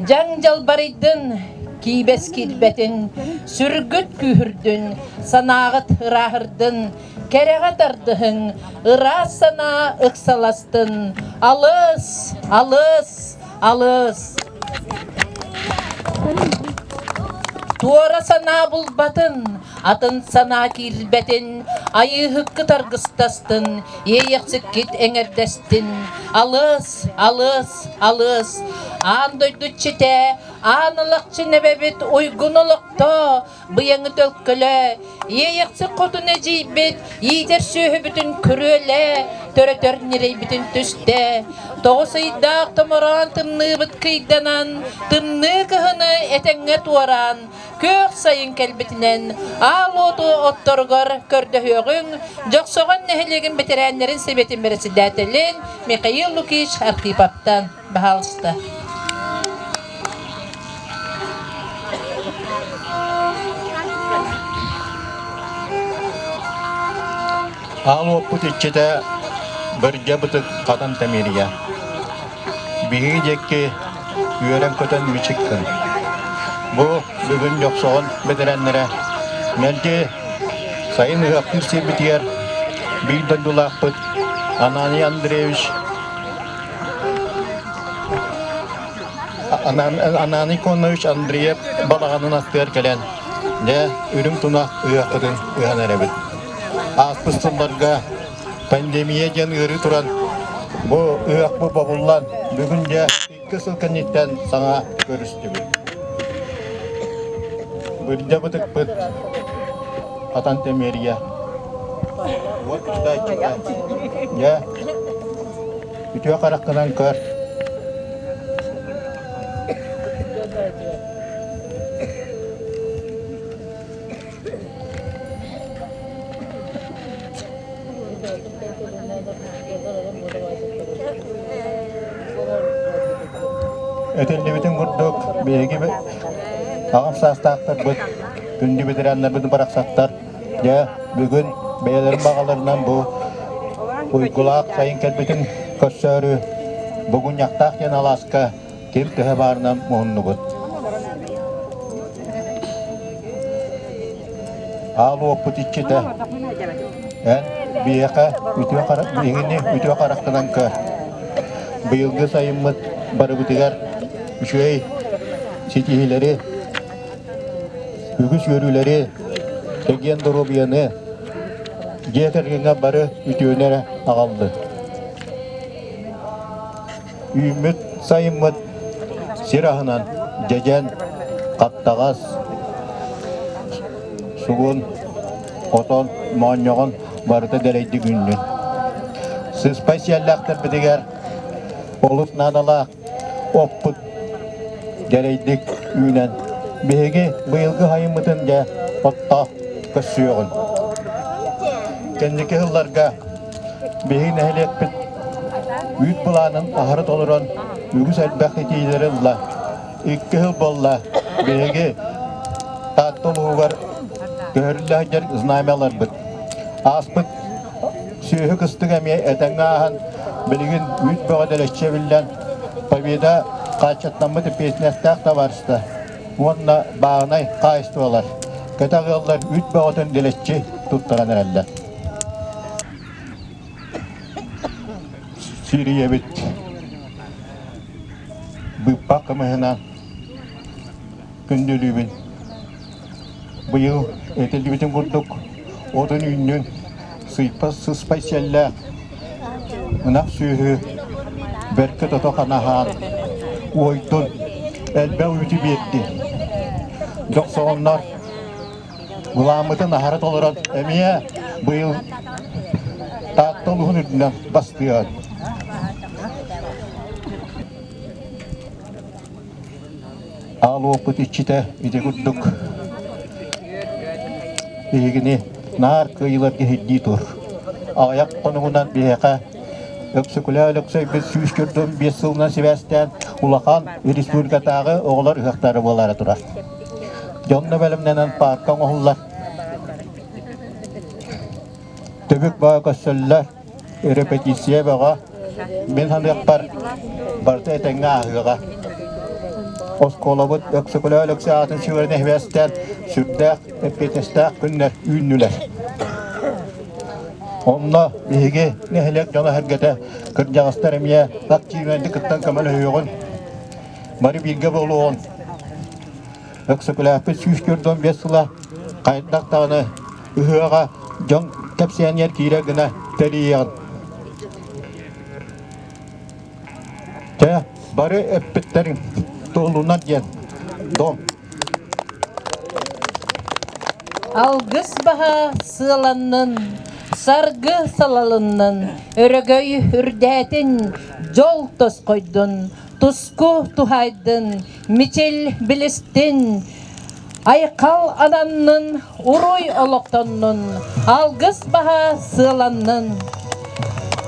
Дьаҥ дьалбарыйдын, киибэс киирбэтин, сүргүт күүһүрдүн, санааҕыт ырааһырдын, кэрэҕэ тардыһыҥ, ыраас санаа ыксаластын, алыс, алыс, алыс. Туора санаа булбатын, атын санаа киирбэтин, айыыһыккыт аргыстастын, иэйэхсиккит эҥэрдэстин, алыс, алыс, алыс, аан дойду иччитэ, аан алахчын эбэбит уйгун олохтоо, быйаҥы төлкөлөө, иэйэхсик хотун эдьиийбит, иитэр сүөһүбүтүн күрүөлээ, төрөтөр ньирэйбитин түстэ, тоҕус ыйдаах томороон тымныыбыт кыйданан, тымныы кыһыны этэҥҥэ туораан, Күөх сайын кэлбитинэн аал уоту отторугар көрдөһүөҕүҥ Дьохсоҕон нэһилиэгин бэтэрээннэрин сэбиэтин бэрэссэдээтэлин Михаил Лукич Архиповтан. Баһаалыста. Аал уоппут иччитэ бырдьа бытык хатан тэмиэрийэ. Биһиги диэки үөрэн-көтөн мичик гын. Бу бүгүн Дьохсоҕон бэтэрээннэрэ мэлдьи сайын ыһыахтыыр сирбитигэр биир дойдулаахпыт Ананий Андреевич Ананий Конович Андреев балаҕанын аттыгар кэлэн дьэ үрүҥ тунах ыһыахпытын ыһан эрэбит. Ааспыт сылларга Пандемия диэн ыарыы туран, бу ыһыахпыт бобуллан, бүгүн дьэ икки сыл кэнниттэн саҥа көрүстүбүт. Бырдьа бытыкпыт хатан тэмиэрийэ. Уот тутааччыта. Дьэ, үтүө хараххынан көр. Этиллибитин курдук, биһиги аҕам саастаахтарбыт, күндү ветераннарбыт барахсаттар, дьэ, бүгүн бэйэлэрин баҕаларынан бу уйгулаах сайын кэлбитин көрсөөрү Бугунньахтаах диэн алааска ким төһө баарынан муһуннубут. Аал уоппут иччитэ, эн биһиэхэ үтүө харах биһигини үтүө харахтанан көр. Быйылгы сайыммыт барыбытыгар үчүгэй ситиһиилэри, үгүс үөрүүлэри, чэгиэн доруобуйаны, дьиэ кэргэҥҥэ бары үтүөнү эрэ аҕаллын. Үүммүт сайыммыт сир аһынан дьэдьэн, хаптаҕас, сугун, хотон, моонньоҕон барыта дэлэйдик үүннүн. Сыспай сиэллээхтэрбитигэр олус наадалаах оппут дэлэйдик үүнэн, биһиги быйылгы сайыммытын дьэ оттоох көрсүөҕүн. Кэнники сылларга Биһиги нэһилиэкпит үүт былаанын аһары толорон үгүс элбэх итиилэри ылла. Икки сыл буолла биһиги Таатта улууһугар көһөрүллэ сылдьар знамяларбыт. Ааспыт сүөһү кыстык эмиэ этэҥҥэ ааһан, билигин үүт бөҕө дэлэччи эбиллэн, Победа хааччахтаммыт эппиэтинэстээх табаарыста уонна бааһынай хаһаайыстыбалар кэтэх ыаллар үүт бөҕөтүн дэлэччи туттаран эрэллэр. Сиирийэбит быыппах кымыһынан күндүлүүбүн. Быйыл этиллибитин курдук отун үүннүн сыйпас сыспай сиэллээх ынах сүөһү бэркэ тото ханаһаан уойдун элбэх үүтү биэрдин. Дьохсоҕоннор Былааммытын аһара толорон эмиэ быйыл Таатта улууһун үрдүнэн бастыаҕын. Аал уоппут иччитэ ити курдук биһигини наар кыайыыларга иһирдии тур. Аҕыйах хонугунан биһиэхэ Өксөкүлээх Өлөксөйбүт 145 сылынан сибээстээн улахан республикатааҕы оҕолор ыһыахтара буолаары турар. Дьонно бэлэмнэнэн паарка оҥоһуллар. Түбүк бөҕө көрсөллөр, репетиция бөҕө. Мин саныахпар, барыта этэҥҥэ ааһыаҕа. Оскуолабыт Өксөкүлээх Өлөксөй аатын сүгэрин эһибэстээн сүрдээх эппиэтинэстээх күннэр үүннүлэр. Онно биһиги нэһилиэк дьоно-сэргэтэ кырдьаҕастар эмиэ активнайдык кыттан көмөлөһүөҕүн, бары бииргэ буолуоҕун. Өксөкүлээхпит 145 сыла хайдах даҕаны ыһыаҕа дьон кэпсээнигэр киирэр гына тэрийиэҕин. Чэ, бары эппиттэриҥ туоллунар диэн дом. Алгыс баһа сыаланнын, саргы салалыннын, өрөгөй үрдээтин, дьол тосхойдун, туску туһаайдын, мичил билистин, айхал ананнын, уруй олохтоннун, алгыс баһа сыаланнын.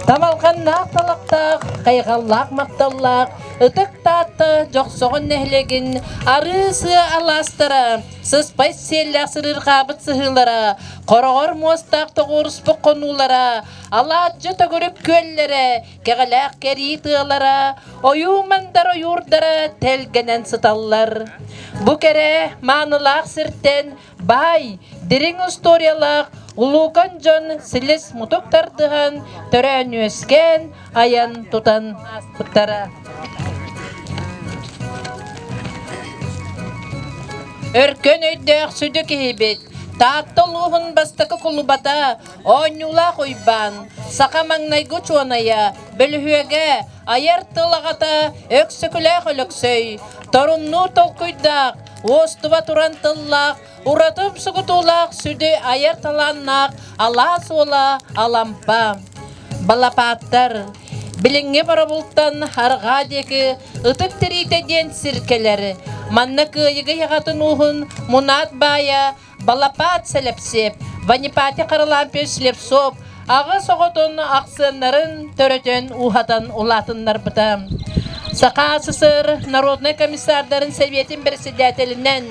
Тамалҕаннаах талахтаах, хайҕаллаах махталлаах, ытык Таатта Дьохсоҕон нэһилиэгин арыы-сыа алаастара, сыспай сиэллээх сырыырҕаабыт сыһыылара, хороҕор муостаах тоҕуоруспут хонуулара, алаадьы төгүрүк күөллэрэ, кэҕэлээх кэрии тыалара, ойуу мандар ойуурдара тэлгэнэн сыталлар. Бу кэрэ маанылаах сиртэн баай, дириҥ устуоруйалаах улуукан дьон силис-мутук тардыһан, төрөөн-үөскээн, айан тутан ааспыттара. Өркөн өйдөөх сүдү киһибит, Таатта улууһун бастакы кулубата Оонньуулаах Уйбаан, саха маҥнайгы учуонайа, бөлүһүөгэ, айар тыл аҕата Өксөкүлээх Өлөксөй, торумнуур толкуйдаах, уостуба туран тыллаах, ураты умсугутуулаах сүдү айар талааннаах алаас уола Алампа. Балапааттар билиҥҥи боробултан арҕаа диэки Ытык Тириитэ диэн сир кэлэр. Манна Кыайыгы аҕатын ууһун Мунаат баайа Балапаат Сэлэпсиэп, Ванипати Харлампьевич Слепцов аҕыс оҕотун ахсыаннарын төрөтөн ууһатан улаатыннарбыта. Саха СССР народнай комиссардарын Сэбиэтин бэрэссэдээтэлинэн,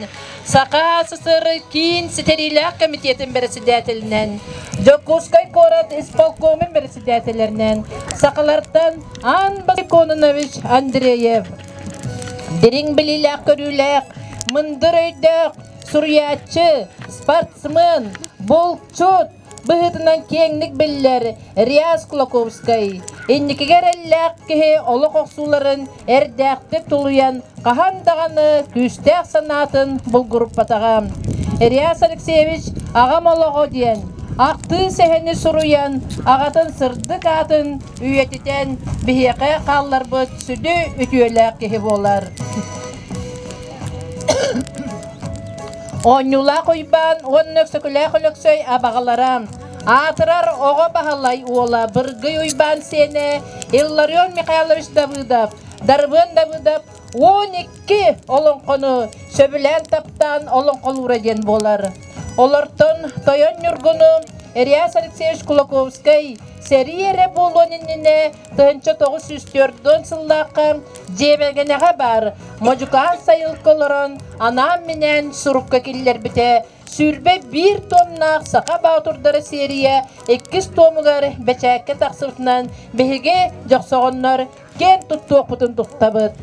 Саха СССР Киин ситэриилээх комитетин бэрэссэдээтэлинэн, Дьокуускай куорат исполкомун бэрэссэдээтэлэринэн сахалартан Ан Кононович Андреев дириҥ билиилээх-көрүүлээх, мындыр өйдөөх, суруйааччы, спортсмен, булчут быһыытынан киэҥник биллэр Реас Кулаковскай инникигэ эрэллээх киһи олох охсууларын эрдээхтик тулуйан хаһан даҕаны күүстээх санаатын булгуруппатаҕа. Реас Алексеевич «Аҕам олоҕо» диэн ахтыы сэһэни суруйан аҕатын сырдык аатын үйэтитэн биһиэхэ хаалларбыт сүдү үтүөлээх киһи буолар. Оонньуулаах Уйбаан уонна Өксөкүлээх Өлөксөй абаҕалара, аатырар Оҕо Баһылай уола Быргый Уйбаан сиэнэ Илларион Михайлович Давыдов, Дарыбыан Давыдов 12 олоҥхону сөбүлээн таптаан олоҥхолуура диэн буолар. Олортон Тойон Ньургуну Реас Алексеевич Кулаковскай сэрии эрэ буолуон иннинэ 1904 сыллаахха Дьиэбэгэнэҕэ баар Модьукаан сайылыкка олорон анаан-минээн сурукка киллэрбитэ 21 туомнаах Саха боотурдара серия иккис туомугар бэчээккэ тахсыбытынан биһиги дьохсоҕоннор киэн туттуохпутун туттабыт.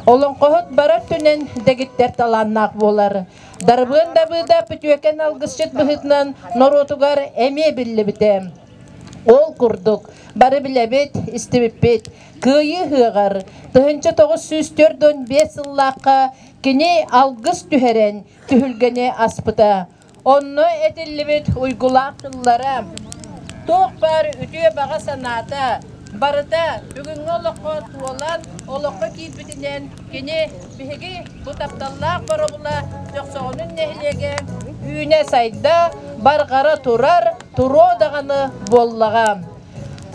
Олоҥхоһут бары өттүнэн дэгиттэр талааннаах буолар. Дарыбыан Дабыыда Пүтүөкэн алгысчыт быһыытынан норуотугар эмиэ биллибитэ. Ол курдук, бары билэбит, истибиппит, Кыайыы ыһыаҕар 1945 сыллаахха кини алгыс түһэрэн түһүлгэни аспыта. Онно этиллибит уйгулаах тыллара, туох баар үтүө баҕа санаата барыта бүгүҥҥү олоххо туолан, олоххо киирбитинэн кини биһиги бу тапталлаах Боробула Дьохсоҕонун нэһилиэгэ үүнэ-сайда, барҕара турар, туруо даҕаны буоллаҕа.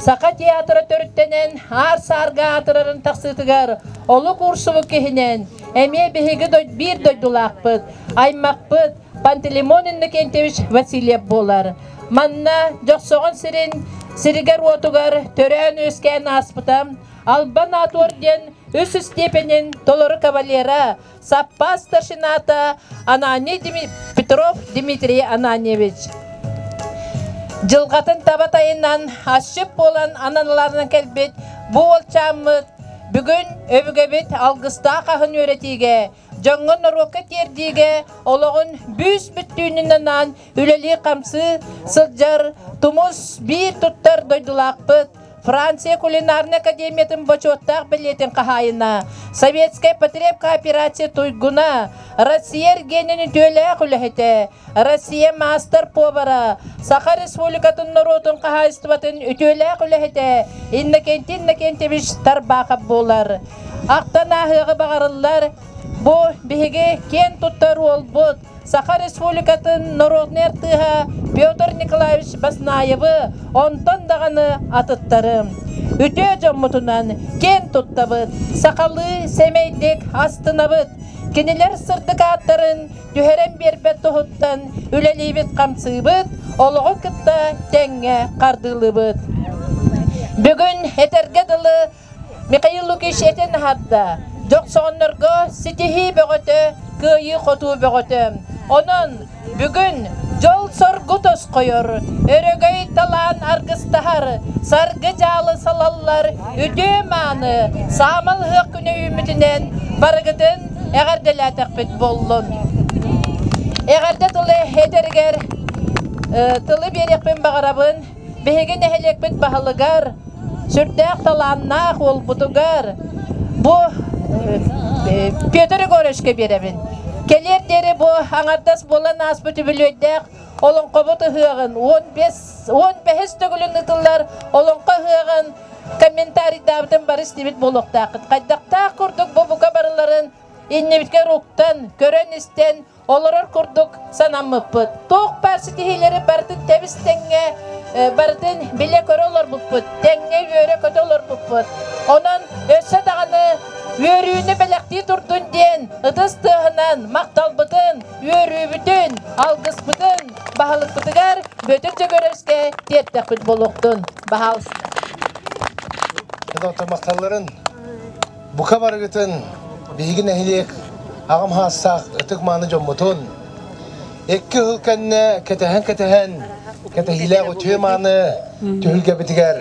Саха театра төрүттэнэн аар-саарга аатырарын тахсыытыгар олук уурсубут киһинэн эмиэ биһиги биир дойдулаахпыт, аймахпыт Пантелеймон Иннокентьевич Васильев буолар. Манна Дьохсоҕон сирин сиригэр-уотугар төрөөн-үөскээн ааспыта Албан аат орден үс степенин толору кавалера, саппаас старшината Ананий Петров Дмитрий Ананьевич. Дьылҕатын таба тайынан асчыт буолан аналларынан кэлбит бу уолчааммыт Бүгүн өбүгэбит алгыстаах аһын үөрэтиигэ, дьоҥҥо-норуокка тиэрдиигэ олоҕун бүүс бүттүүнүн анаан үлэлии-хамсыы сылдьар тумус биир туттар дойдулаахпыт, Франция кулинарнай академиятын бочуоттаах бэлиэтин хаһаайына, Советскай потребкооперация туйгуна, Россия эргиэнин үтүөлээх үлэһитэ, Россия маастар-повара, Саха Республикатын норуотун хаһаайыстыбатын үтүөлээх үлэһитэ Иннокентий Иннокентьевич Тарбахов буолар. Ахтан ааһыаҕы баҕарыллар, бу биһиги киэн туттар уолбут, Саха Республикатын народнай артыыһа Петр Николаевич Баснаевы, онтон даҕаны атыттары. Үтүө дьоммутунан киэн туттабыт, сахалыы сэмэйдик астынабыт. Кинилэр сырдык ааттарын түһэрэн биэрбэт туһуттан үлэлиибит-хамсыыбыт, олоҕу кытта тэҥҥэ хардыылыыбыт. Бүгүн этэргэ дылы Михаил Лукич этэн аһарда, дьохсоҕоннорго ситиһии бөҕөтө, кыайыы-хотуу бөҕөтө. Онон бүгүн дьол-соргу тосхойор, өрөгөй талаан аргыстаһар, саргы-дьаалы салаллар үтүө-мааны саамал ыһыах күнэ үүммүтүнэн барыгытын эҕэрдэлээтэхпит буоллун. Эҕэрдэ тылы этэригэр тылы биэриэхпин баҕарабын. Биһиги нэһилиэкпит баһылыгар, сүрдээх талааннаах уолбутугар бу Петр Егоровичка биэрэбин. Кэлиэр диэри бу аҥардас буолан ааспыт үбүлүөйдээх Олоҥхобут ыһыаҕын 15 15 төгүлүн ыытыллар Олоҥхо ыһыаҕын комментарийдаабытын бары истибит буолуохтааххыт. Хайдахтаах курдук бу бука барыларын иннибитгэр уктан, көрөн-истэн олорор курдук санаммыппыт. Туох баар ситиһиилэри барытын тэбис-тэҥҥэ барытын билэ-көрө олорбуппут, тэҥҥэ үөрэ-көтө олорбуппут. Онон өссө даҕаны үөрүүнү бэлэхтии турдун диэн ытыс тыаһынан махталбытын, үөрүүбүтүн, алгыспытын баһылыкпытыгар Бүөтүр Дьөгүөрөбүскэ тиэртэхпит буолуохтун. Баһаалыста. Махталларын бука барыгытын биһиги нэһилиэк аҕам хаастаах ытык-мааны дьоммутун икки сыл кэннэ кэтэһэн-кэтэһэн кэтэһиилээх үтүө-мааны түһүлгэбитигэр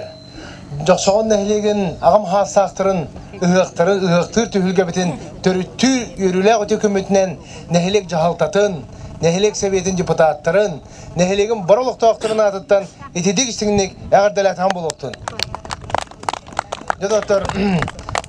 Дьохсоҕон нэһилиэгин аҕам хаастаахтарын ыһыахтарын ыһыахтыыр түһүлгэбитин төрүттүүр үөрүүлээх үтүө күммүтүнэн нэһилиэк дьаһалтатын, нэһилиэк сэбиэтин депутаттарын, нэһилиэгин бары олохтоохторун аатыттан итидик истиҥник эҕэрдэлээтаҕын буолуохтун. Дьэ, доктор,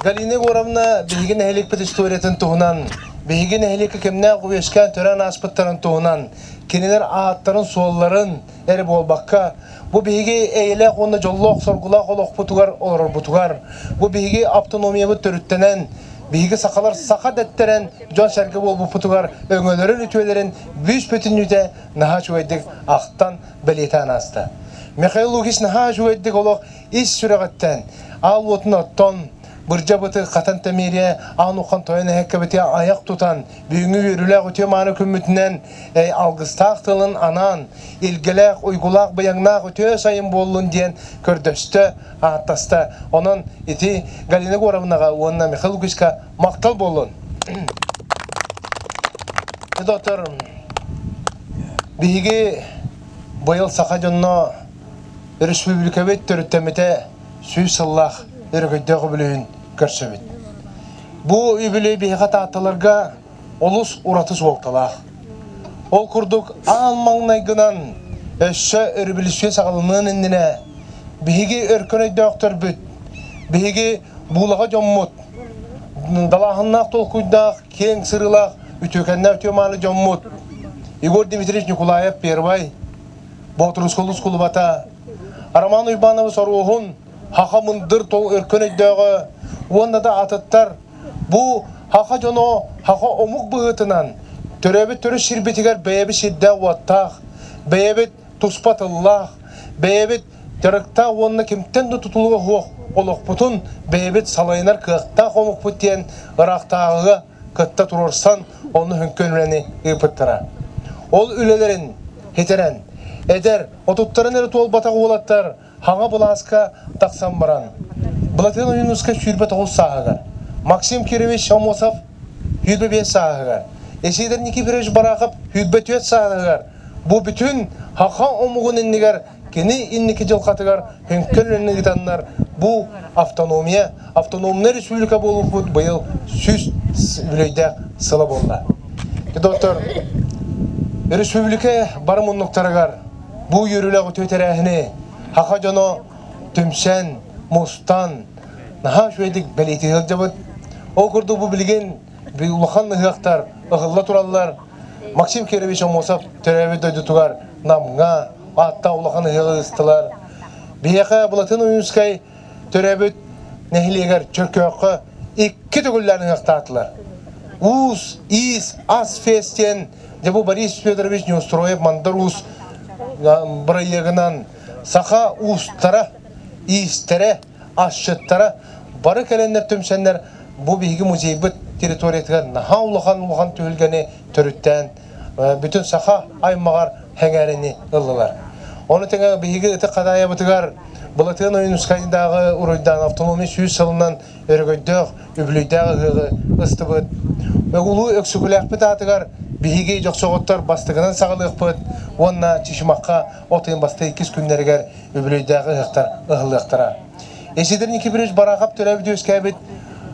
Галина Егоровна биһиги нэһилиэкпит историятын туһунан, биһиги нэһилиэккэ кимнээх үөскээн төрөөн ааспыттарын туһунан, кинилэр ааттарын-суолларын эрэ буолбакка, бу биһиги эйэлээх уонна дьоллоох-соргулаах олохпутугар олорорбутугар, бу биһиги автономиябыт төрүттэнэн, биһиги сахалар саха дэттэрэн дьон-сэргэ буолбуппутугар өҥөлөрүн үтүөлэрин бүүс бүтүннүүтэ наһаа үчүгэйдик ахтан бэлиэтээн ааста. Михаил Лукич наһаа үчүгэйдик олох ис сүрэҕиттэн аал уотун оттон, бырдьа быты хатан тэмиэрийэ аан уххан тойон эһэккэбитигэр айах тутан, бүгүҥҥү үөрүүлээх үтүө мааны күммүтүнэн алгыстаах тылын анаан, илгэлээх, уйгулаах, быйаҥнаах үтүө сайын буоллун диэн көрдөстө, ааттаста. Онон ити Галина Егоровнаҕа уонна Михаил Лукичка махтал буоллун. Доктор, биһиги быйыл саха дьонно өрөспүүбүлүкэбит төрүттэммитэ 100 сыллаах өрөгөйдөөх үбүлүөйүн көрсөбүт. Бу үбүлүөй биһиэхэ таатталарга олус ураты суолталаах. Ол курдук аан маҥнайгынан өссө өрөбүлүссүйэ саҕаланыан иннинэ биһиги өркөн өйдөөхтөрбүт, биһиги буулаҕа дьоммут, далааһыннаах толкуйдаах, киэҥ сырыылаах, үтүөкэннээх үтүө-мааны дьоммут Егор Дмитриевич Николаев первай, Боотуруск улус кулубата, Роман Уйбанович Оруоһун, Хаха мындыр тол өркөн өйдөөҕө уонна да атыттар бу хаха дьоно хаха омук быһыытынан төрөөбүт төрүт сирбитигэр бэйэбит сирдээх-уоттаах, бэйэбит туспа тыллаах, бэйэбит дьарыктаах уонна кимтэн да тутулуга суох олохпутун бэйэбит салайынар кыахтаах омукпут диэн ыраахтааҕыга кытта туруорсан онно хүҥкүн үлэни ыыппыттара. Ол үлэлэрин хитэрэн, эдэр, отуттарын эрэ туолбатах уолаттар хаҥа былааска тахсан баран, Былатыан Ойуунускай 29 сааһыгар, Максим Кирович Амосов 25 сааһыгар, Исидор Никифорович Барахов 24 сааһыгар бу бүтүн хаха омугун иннигэр. кини инники дьылҕатыгар хүҥкэл үлэни ыытаннар бу автономия, автономнай республика буолбуппут быйыл 100 үбүлүөйдээх сыла буолла. Доктор, республика бары муннуктарыгар бу үөрүүлээх үтүө тэрээһини хаха дьоно түмсэн, мустан, наһаа үчүгэйдик бэлиэтии сылдьабыт. Ол курдук бу билигин улахан ыһыахтар ыһылла тураллар. Максим Кирович Аммосов төрөөбүт дойдутугар Намҥа ааттаах улахан ыһыаҕы ыыстылар. Биһиэхэ Былатын Ойуунскай төрөөбүт нэһилиэгэр Чөркөөххө икки төгүллээн ыһыахтаатылар. Уус, иис, ас фест диэн дьэ бу Борис Федорович Неустроев Мандар Уус бырайыагынан саха уустара, иистэрэ, асчыттара бары кэлэннэр түмсэннэр бу биһиги музейбыт территориятыгар наһаа улахан улахан түһүлгэни төрүттээн бүтүн саха аймаҕар сэҥээриини ыллылар. Ону тэҥэ биһиги ытык Хадаайабытыгар Былатыан Ойуунускайдааҕы уруйдаан автономия 100 сылынан өрөгөйдөөх үбүлүйдээх ыһыаҕы ыстыбыт. Улуу Өксөкүлээхпит аатыгар биһиги дьохсоҕоттор бастакынан саҕалыахпыт уонна Чычымахха от ыйын бастакы иккис күннэригэр үбүлүөйдээх ыһыахтар ыһыллыахтара. Исидор Никифорович Барахов төрөөбүт-үөскээбит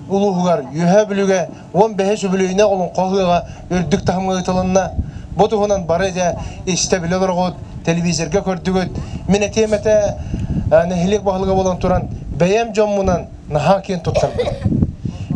улууһугар Үөһээ Бүлүүгэ 15 үбүлүөйүнэ олоҥхо ыһыаҕа үрдүк таһымҥа ыытылынна. Бу туһунан бары дьэ истэ-билэ олороҕут, телевизорга көрдүгүт. Мин этиэм этэ, нэһилиэк баһылыга буолан туран, бэйэм дьоммунан наһаа киэн туттарбын.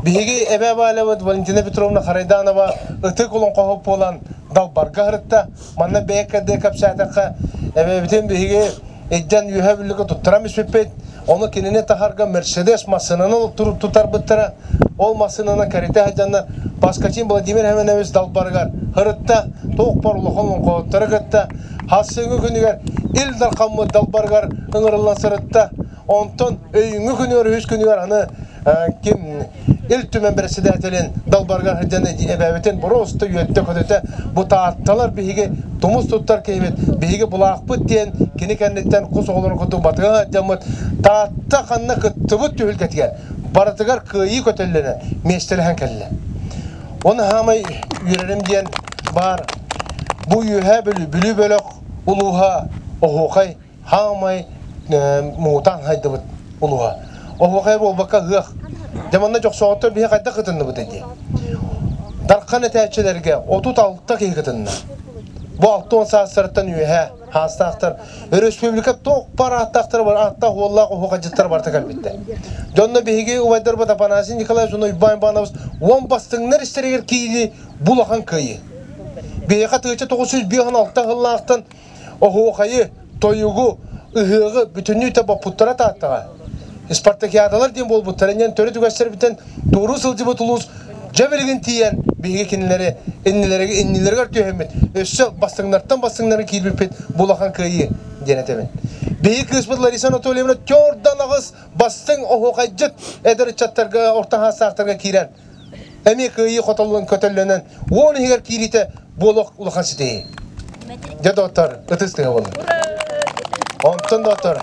Биһиги эбээ Валябыт Валентина Петровна Харайданова ытык олоҥхоһут буолан далбарга сырытта. Манна бэйэккэ кэпсээтэххэ, эбэбитин биһиги илдьэн Үөһээ Бүлүүгэ туттаран испиппит. Ону кинини таһарга Мерседес массыынаны тутарбыттара. Ол массыынаны кэритэ сылдьаннар Паскачин Владимир Семенович далбарыгар сырытта, туох бар улахан олоҥхоһуттары кытта хассыҥҥы күнүгэр Ил Дархаммыт далбарыгар ыҥырыллан сырытта. Онтон өйүҥҥү күнүгэр, үһүс күнүгэр аны ким Ил Түмэн председателин далбарыгар сылдьан эбээбитин боруоста үөрдэ-көтүтэ бу таатталар биһиги тумус туттар киһибит, биһиги булаахпыт диэн кини кэнниттэн кус оҕолорун курдук батыга сылдьаммыт Таатта ханна кыттыбыт түһүлгэтигэр барытыгар кыайыы көтөллөнөн миэстэлэһэн кэллэ. Оны хаамай үөрэрим диэн баар бу Үөһээ Бүлүү, Бүлүү бөлөх улууһа оһуохай хаамай муҥутаан хайдыбыт улууһа. Оһуохай буолбакка ыһыах. Дьэ манна дьохсоҕоттор биһи хайдах кытынныбыт дии. Дархан этээччилэргэ 36 киһи кытынна. Бу 60 саастарыттан үөһэ хаастаахтар өрөспүүбүлүкэ туох бар ааттаахтара бар ааттаах уоллаах оһуохайдьыттар барыта кэлбиттэр. Дьонно биһиги убайдарбыт Афанасий Николаевич уонна Уйбаан Иванович уон бастыҥнар истэригэр киири бу улахан кыайыы. Биһиэхэ 1956 сыллаахтан оһуохайы, тойугу, ыһыаҕы бүтүннүү боппуттара тааттаҕа. Спартакиадалар диэн буолбуттара инньэн төрүт үгэстэрбитин туоруу сылдьыбыт улуус дьэ билигин тиийэн биһиги кинилэри иннилэригэр иннилэригэр түһэммит өссө бастыҥнартан бастыҥнары киирбиппит бу улахан кыайыы диэн этэбин. Биһиги кыыспыт Лариса Анатольевна төрдөн аҕыс бастыҥ оһуохайдьыт эдэр ыччаттарга орто хаастаахтарга киирэн эмиэ кыайыы хотоллон көтөллөнөн уон иһигэр киириитэ буолуох улахан ситиһии. Дьэ доҕоттор, ытыс тыаһа буолла. Онтон доҕоттор,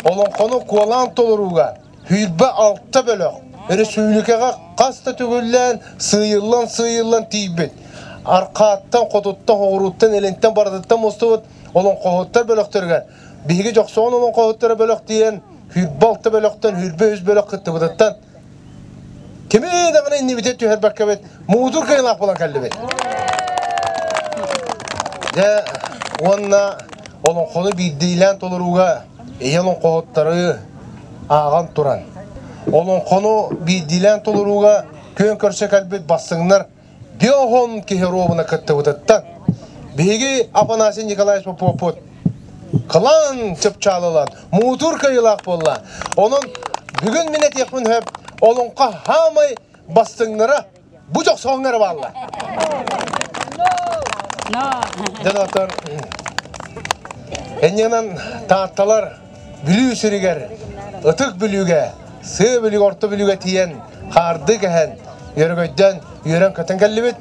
олоҥхону куолаан толорууга 26 бөлөх өрөспүүбүлүкэҕэ хас да төгүллээн сыыйыллан-сыыйыллан тиийбит. Аркааттан, хотуттан, хоҕурууттан, илинтэн барытыттан мустубут олоҥхоһуттар бөлөхтөрүгэр биһиги Дьохсоҕон олоҥхоһуттара бөлөх тиийэн 26 бөлөхтөн 23 бөлөх кыттыбытыттан Кими даҕаны иннибитэ түһэрбэккэбит муҥутуур кыайыылаах буолан кэллибит. Дьэ, уонна олоҥхону биирдиилээн толорууга ийэ олоҥхоһуттары ааҕан туран, олоҥхону биирдиилээн толорууга күөн көрсө кэлбит бастыҥнар биоһон киһи оруобуна кыттыбытыттан биһиги Афанасий Николаевич Поповпут кылаан чыпчаалылан муҥутуур кыайыылаах буолла. Онон бүгүн мин этиэхпин сөп, олоҥхо хаамай бастыҥнара бу дьохсоҕоҥҥо эрэ бааллар. Дьэ доҕоттор, энньэнэн Таатталар Бүлүү сиригэр, Ытык Бүлүүгэ, Сыа Бүлүүгэ, Орто Бүлүүгэ тиийэн хаарды кэһэн, өрөгөйдөөн үөрэн-көтөн кэллибит.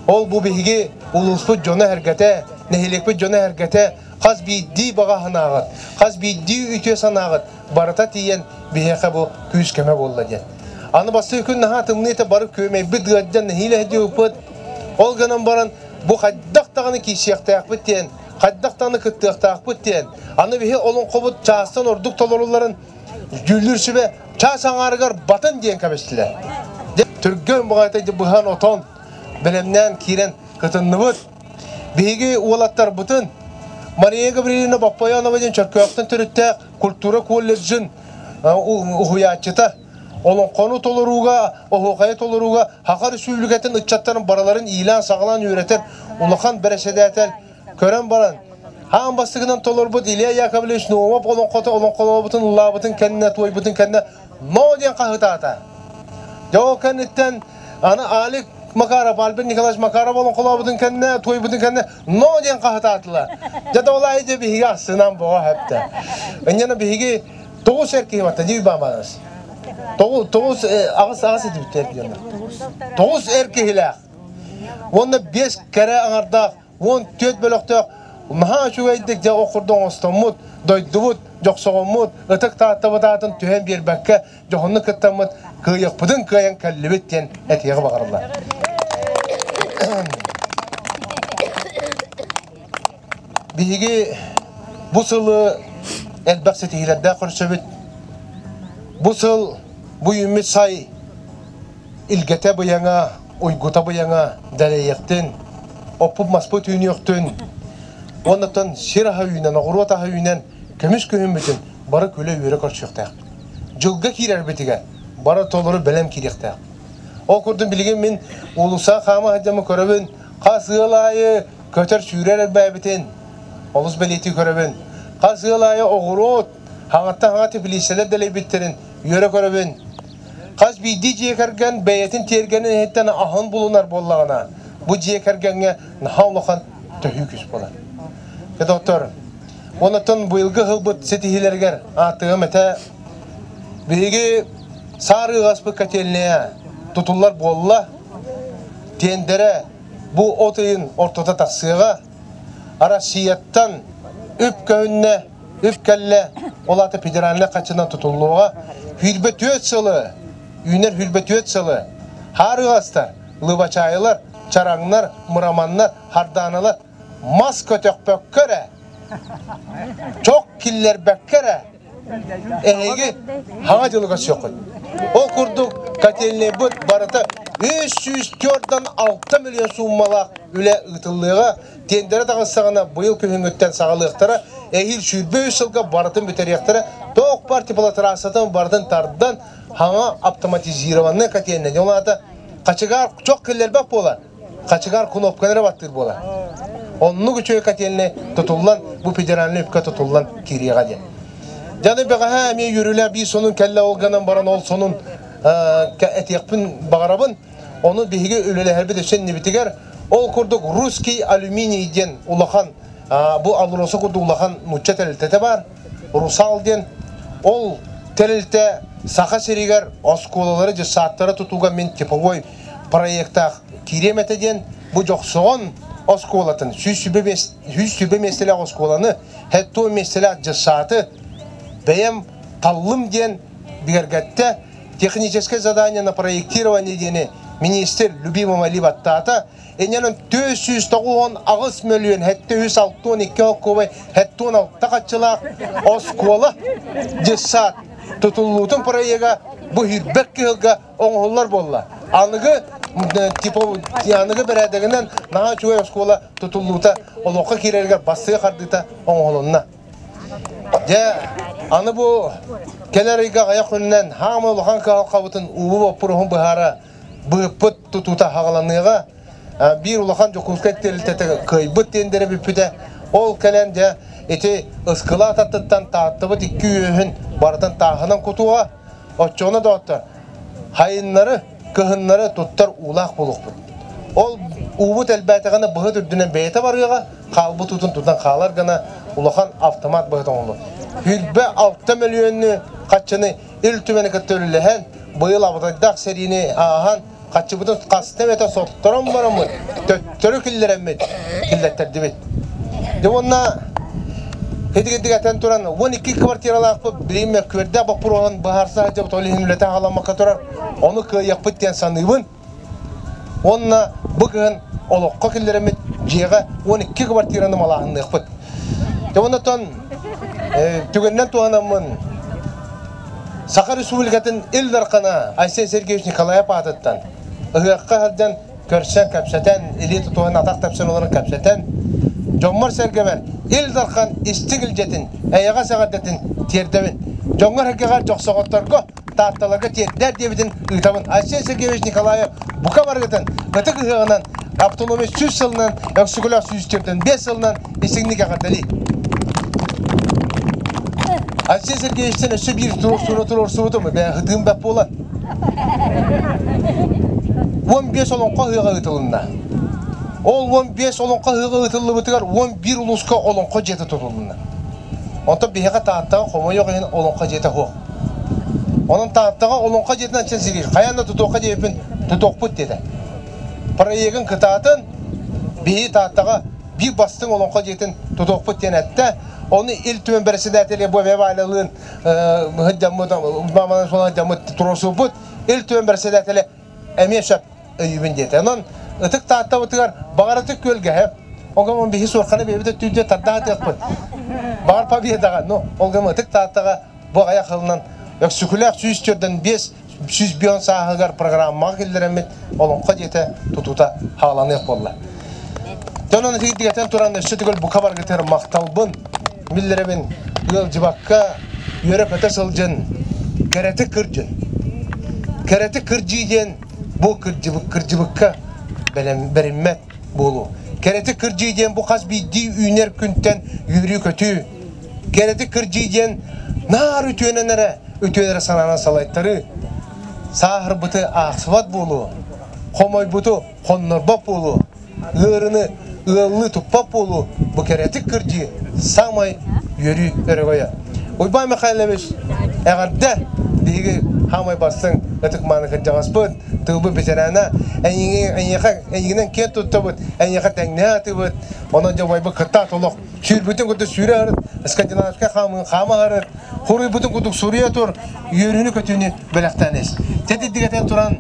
Ол бу биһиги улууспут дьоно-сэргэтэ, нэһилиэкпит дьоно-сэргэтэ хас биирдии баҕа санааҕыт, хас биирдии үтүө санааҕыт барыта тиийэн биһиэхэ бу күүс-көмө буолла диэн. Аны бастакы күн наһаа тымныы этэ бары күөмэйбит ыалдьан нэһиилэ сылдьыбыппыт. Ол гынан баран бу хайдах даҕаны киирсиэхтээхпит диэн. Хайдах даҕаны кыттыахтаахпыт диэн. Аны биһи олоҥхобут чаастан ордук толорулларын дьүүллүүр сүбэ чаас аҥаарыгар батын диэн кэбистилэр. Түргэн баҕайыта быһан отон бэлэмнээн киирэн кытынныбыт. Биһиги уолаттарбытын Мария Гаврильевна Боппоянова диэн Чөркөөхтөн төрүттээх культура колледжын уһуйааччыта олоҥхону толорууга, оһуохайы толорууга Саха Өрөспүүбүлүкэтин ыччаттарын барыларын иилээн-саҕалаан үөрэтэр улахан бэрэссэдээтэл көрөн баран, аан бастакынан толорбут Илья Яковлевич Наумов олоҥхото олоҥхолообутун, ыллаабытын кэннэ, туойбутун кэннэ «Но!» диэн хаһытаата. Дьэ ол кэнниттэн аны Алик Макаров, Альберт Николаевич Макаров олоҥхолообутун кэннэ, туойбутун кэннэ «Но!» диэн хаһытаатылар. Дьэ ол аайы дьэ биһиги ассынан боҕо хэптэ. Инньэ биһиги тоҕус эр киһи батта дии бааманас. Тоҕус аҕыс аҕыс этибиттэр диэн. Тоҕус эр киһилээх. Уонна биэс кэрэ аҥардаах 14 бөлөхтөөх наһаа үчүгэйдик дьэ ол курдук оҥостоммут, дойдубут, дьохсоҕоммут, ытык Тааттабыт аатын түһэн биэрбэккэ дьоһуннук кыттаммыт, кыайыахпытын кыайан кэллибит диэн этиэҕи баҕарыллар. Биһиги бу сылы элбэх ситиһиилэрдээх көрсөбүт. Бу сыл бу үүммүт сай илгэтэ быйаҥа, уйгута быйаҥа дэлэйиэхтин, оппут-маспыт үүнүөхтүн, уоннаттан сир аһа үүнэн, оҕуруот аһа үүнэн, көмүс күһүммүтүн бары күлэ-үөрэ көрсүөхтээхпит. Дьылга киирэрбитигэр бары толору бэлэм киириэхтээх. Ол курдук билигин мин уулусса хаама сылдьаммын көрөбүн, хас ыал аайы көтөр-сүүрэр элбээбитин олус бэлиэтии көрөбүн. Хас ыал аайы оҕуруот, хаҥаттан хаҥа теплицэлэр дэлэйбиттэрин үөрэ көрөбүн. Хас биирдии дьиэ кэргэн бэйэтин тиэргэнин иһиттэн аһын булунар буоллаҕына, бу дьиэ кэргэҥҥэ наһаа улахан төһүү күүс буолар. Доктор, онтон быйылгы ылбыт ситиһиилэригэр ааттыгым этэ биһиги саар ыаҕаспыт котельная тутуллар буолла. Тиэндэрэ бу от ыйын ортото тахсыаҕа. Россияттан үп көһүннэ, үп кэллэ, ол аата федеральнай хаччынан тутуллуоҕа. Хүрбэ түөрт сылы, үүнэр хүрбэ түөрт сылы хаар ыҕастар, лыбачаайылар, чараҥнар, мыраманнар, хардааналар мас көтөхпөккө эрэ, чох киллэрбэккэ эрэ Эһиги хаҥа дьылы көрсүөххүт. Ол курдук котельнайбыт барыта 304-6 миллион сууммалаах үлэ ыытыллыаҕа. Тендерэ таҕыстаҕына быйыл күһүҥҥүттэн саҕалыахтара. Эһиил 23 сылга барытын бүтэриэхтэрэ. Туох баар теплотрассатын барытын тардан хаҥа автоматизированный котельная. Ол аата хачыгаар чох киллэрбэт буолар. Хачыгаар кнопканы эрэ баттыыр буолар. Оннук үчүгэй котельнай тутуллан, бу федеральный үпкэ тутуллан киириэҕэ диэн. Дьаны бэҕэһээ эмиэ үөрүүлээх биир сонун кэллэ ол гынан баран ол сонун этиэхпин баҕарабын. Ону биһиги үлэлэһэрбит өссө иннибитигэр ол курдук русский алюминий диэн улахан бу Алроса курдук улахан нуучча тэрилтэтэ баар. Русал диэн ол тэрилтэ Саха сиригэр оскуолалары, дьыссааттары тутууга мин типовой проектаах киириэм этэ диэн бу Дьохсоҕон оскуолатын 100 миэстэлээх оскуоланы, 70 миэстэлээх дьыссааты бэйэм таллым диэн бигэргэттэ. Техническое задание на проектирование диэни министр Любимова Ливаттаата. Инньэнэн 498 мөлүйүөн 762 холкуобай 76 хаччылаах оскуола дьыссаат тутуллуутун проега бу хүрбэт кыһылга оҥоһуллар буолла. Аныгы типа аныгы бэрээдэгинэн наһаа үчүгэй оскуола тутуллуута олоххо киирэригэр бастыга хардыыта оҥоһулунна. Дьэ, аны бу кэлэр ыйга аҕыйах күнүнэн хаамай улахан кыһалҕабытын уу боппуруоһун быһаара быһыппыт тутуута хаҕаланыаҕа. Биир улахан Дьокуускай тэрилтэтэ кыайбыт тендерэ бүппүтэ. Ол кэлэн дьэ ити ыскылаат аттыттан тааттыбыт икки үөһүн барытын тааһынан кутуоҕа. Оччоҕуна доҕоттор, хайыннары, кыһыннары туттар уулаах буолуохпут. Ол уубут элбээтэҕинэ быһыт үрдүнэн бэйэтэ барыаҕа, хаалбыт уутун тутан хаалар гына улахан автомат быһыт оҥоһуллар. Хүрбэ 6 мөлүйүөннү хаччыны Ил Түмэни кытта үлэлэһэн, быйыл абытайдаах сэриини ааһан, хаччыбытын хаста эмэтэ сотторон бараммыт, төттөрү киллэрэммит, киллэттэрдибит. Дьэ уонна итигирдик этэн туран, 12 квартиралаахпыт билигин мөккүөрдээх боппуруоһун быһаарса сылдьабыт, ол иһин үлэтэ халаммакка турар, ону кыайыахпыт диэн саныыбын. Уонна бу кыһын олоххо киллэрэммит дьиэҕэ 12 квартираны малааһынныахпыт. Онтон түгэнинэн туһанаммын Саха Республикатын Ил Дархана Айсен Сергеевич Николаев аатыттан ыһыахха сылдьан көрсөн кэпсэтэн, илии тутуһан атах тэпсэн олорон кэпсэтэн, дьоммор-сэргэбэр Ил Дархан истиҥ илдьэтин, эйэҕэс эҕэрдэтин тиэрдэбин. Дьоҥҥор-сэргэҕэр дьохсоҕотторго, таатталарга тиэрдээр диэбитин ыытабын. Айсен Сергеевич Николаев бука барыгытын ытык ыһыаҕынан автономия 100 сылынан, Өксөкүлээх 145 сылынан истиҥник эҕэрдэлии. Айсен Сергеевичтэн өссө биир туруорсууну туруорсубутум, бэйэ бэт буолан. 15 олоҥхо ыһыаҕа ыытылынна. Ол 15 олоҥхо ыһыаҕа ыытыллыбытыгар 11 улууска олоҥхо дьиэтэ тутулунна. Онтон биһиэхэ Тааттаҕа хомойуох иһин олоҥхо дьиэтэ суох. Онон Тааттаҕа олоҥхо дьиэтин Айсен Сергеевич хайаан да тутуохха диэбиппин тутуохпут диэтэ. Проегын кытаатын биһиги Тааттаҕа биир бастыҥ олоҥхо дьиэтин тутуохпут диэн эттэ. Ону Ил Түмэн бэрэссэдээтэлэ Бобе Валялыын сылдьаммыт, сылдьаммыт туруорсубут Ил Түмэн бэрэссэдээтэлэ эмиэ сөп өйүүбүн диэтэ. Онон ытык Тааттабытыгар баҕаратык күөлгэһэ, ол гынан биһи суорханы бэйэбит өттүүрдэ тардаатыахпыт. Баҕар победаҕа, ну, ол гынан ытык Тааттаҕа бу аҕыйах сылынан Өксөкүлээх 145 105 сааһыгар программаҕа киллэрэммит олоҥхо дьиэтэ тутуута хааланыах буолла. Дьон итигитигэтэн туран өссө төгүл бука баргытыгар махталбын биллэрэбин ыалдьыбакка үөрэ-көтө сылдьын кэрэтик кырдьын. Кэрэтик кырдьыы диэн бу кырдьыбыкка бэриммэт буолуу. Кэрэтик кырдьыы диэн бу хас биирдии үүнэр күнтэн үөрүү-көтүү. Кэрэтик кырдьыы диэн наар үтүөнэн эрэ үтүө эрэ санаанан салайтарыы, сааһырбыты аахсыбат буолуу, хомойбуту хоннорбот буолуу, ыарыны ыаллыы туппат буолуу бу кэрэтик кырдьыы саамай үөрүү өрөгөйө. Уйбаан Михайлович эҕэрдэ биһиги хаамай бастыҥ ытык-мааны кырдьаҕаспыт, тылбыт ветерана, эйиэхэ эйигинэн киэн туттабыт, эйиэхэ тэҥнэһэ атыбыт, онон дьэ убайбыт кытаат олох сүүрбүтүн курдук сүүрэ сырыт, скандинавскай хаамыы хаама сырыт, Хоруйбутун курдук суруйа тур, үөрүүнү-көтүүнү бэлэхтээн ис. Тэтиддигэтэн туран,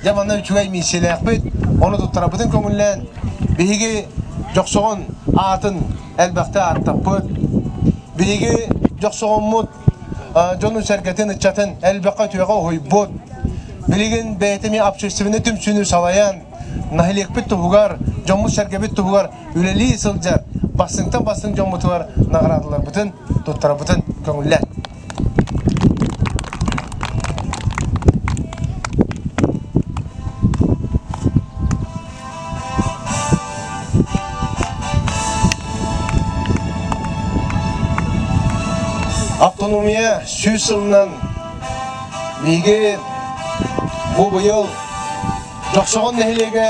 дьэ манна үчүгэй миссиялээхпит, ону туттарабытын көҥүллээн, биһиги Дьохсоҕон аатын элбэхтэ ааттаппыт. Биһиги Дьохсоҕоммут дьонун-сэргэтин, ыччатын элбэххэ үтүөҕэ уһуйбут. Билигин бэйэтэ эмиэ общественнай түмсүүнү салайан, нэһилиэкпит туһугар, дьоммут-сэргэбит туһугар үлэлии сылдьар бастыҥтан бастыҥ дьоммутугар наҕараадаларбытын туттарабытын көҥүллээн. Автономия 100 сылынан биһиги бу быйыл Дьохсоҕон нэһилиэгэ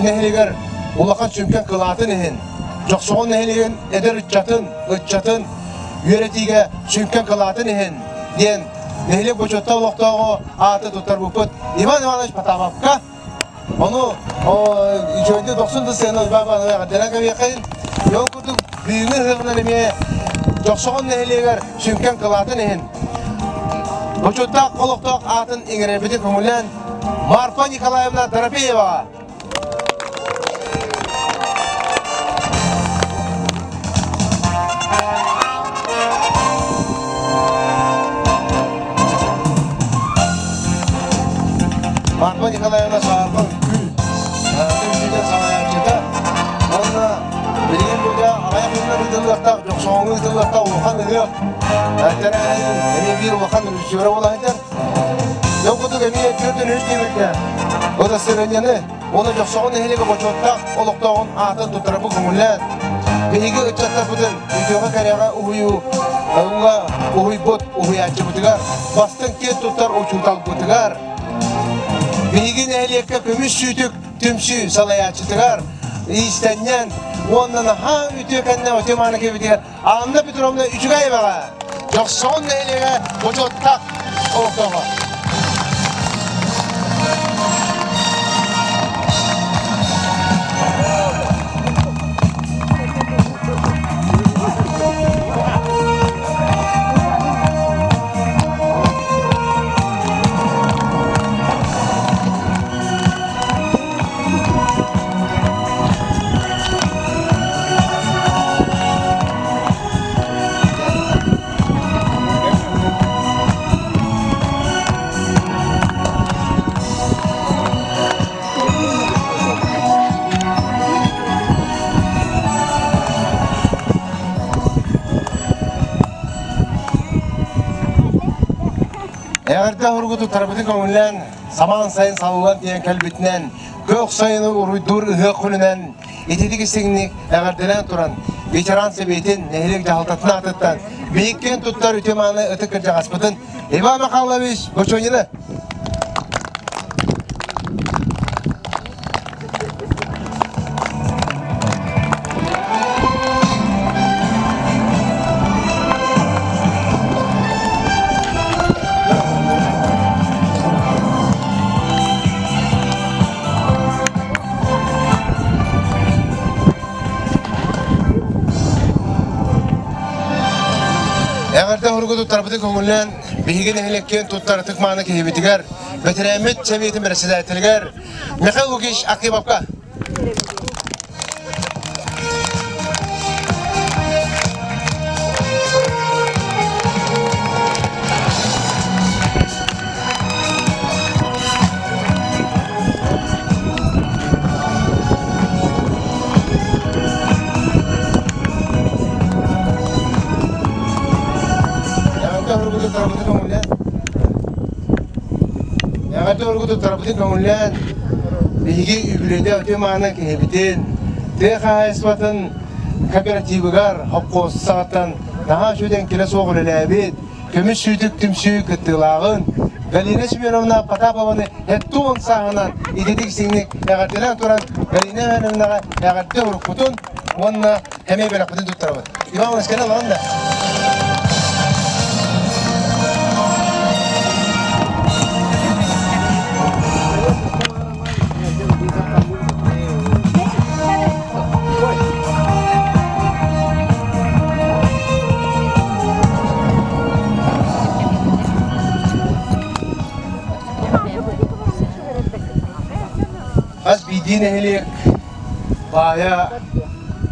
нэһилиэгэр улахан сүҥкэн кылаатын иһин Дьохсоҕон нэһилиэгин эдэр ыччатын, ыччатын үөрэтиигэ сүҥкэн кылаатын иһин диэн нэһилиэк бочуоттаах олохтооҕо ааты туттарбыппыт Иван Иванович Потаповка. Ону үчүгэйдик дохсун да сыана Иван Иванович эҕэрдэлээн кэбиэххэйин. Ол курдук бүгүҥҥү ыһыаҕынан эмиэ Дьохсоҕон нэһилиэгэр сүҥкэн кылаатын иһин бочуоттаах олохтоох аатын иҥэрэрбитин көҥүллээн Марфа Николаевна Дорофеева. Марфа Николаевна Саарба үҥкүү түмсүүтүн салайааччыта уонна билигин бу аҕыйах күнүнэн ыытыллыахтаах Дьохсоҕоҥҥо ыытыллыахтаах улахан ыһыах тэрээһин эмиэ биир улахан режиссера буола сылдьар. Дьон курдук эмиэ 4-3 диэбиккэ удостоверениены уонна Дьохсоҕон нэһилиэгэ бочуоттаах олохтооҕун аатын туттарарбыт көҥүллээн, биһиги ыччаттарбытын үтүөҕэ-кэрэҕэ уһуйуу уһуйбут уһуйааччыбытыгар, бастыҥ киэн туттар учууталбытыгар, биһиги нэһилиэккэ көмүс сүүтүк түмсүү салайааччытыгар, иистэнньэн уонна наһаа үтүө кэннэ үтүө мааны киһибитигэр Анна Петровна Үчүгэеваҕа Дьохсоҕон нэһилиэгэ бочуоттаах олохтооҕо. Эҕэрдэ уругу туттарбытын көҥүллээн, самаан сайын салаллан тиийэн кэлбитинэн, күөх сайыны уруйдуур ыһыах күнүнэн ититик истиҥник эҕэрдэлээн туран, ветеран сэбиэтин, нэһилиэк дьаһалтатын аатыттан биһиккин туттар үтүө-мааны ытык кырдьаҕаспытын Иван Михайлович Бочонины Эҕэрдэ уругу туттарбытын көҥүллээн, биһиги нэһилиэккин туттар ытык мааны киһибитигэр, бэтэрээммит сэбиэтин бэрэссэдээтэлигэр Михаил Лукич Акимовка. Эҕэрдэ ургуту тарабытын көҥүллээн, биһиги үбүлүөйдэ үтүө мааны киһибитин, тыа хаһаайыстыбатын кооперативыгар хопхуос саҕаттан наһаа үчүгэй эҥкилэ суох үлэлээбит, көмүс сүүтүк түмсүү кыттыылааҕын Галина Семеновна Потапованы 70 сааһынан ититик сиҥник эҕэрдэлээн туран Галина Ивановнаҕа эҕэрдэ уруккутун уонна эмиэ бэлэхпитин туттарабыт. Иван Иванович, кэлэ олорон да. Хас биирдии нэһилиэк баайа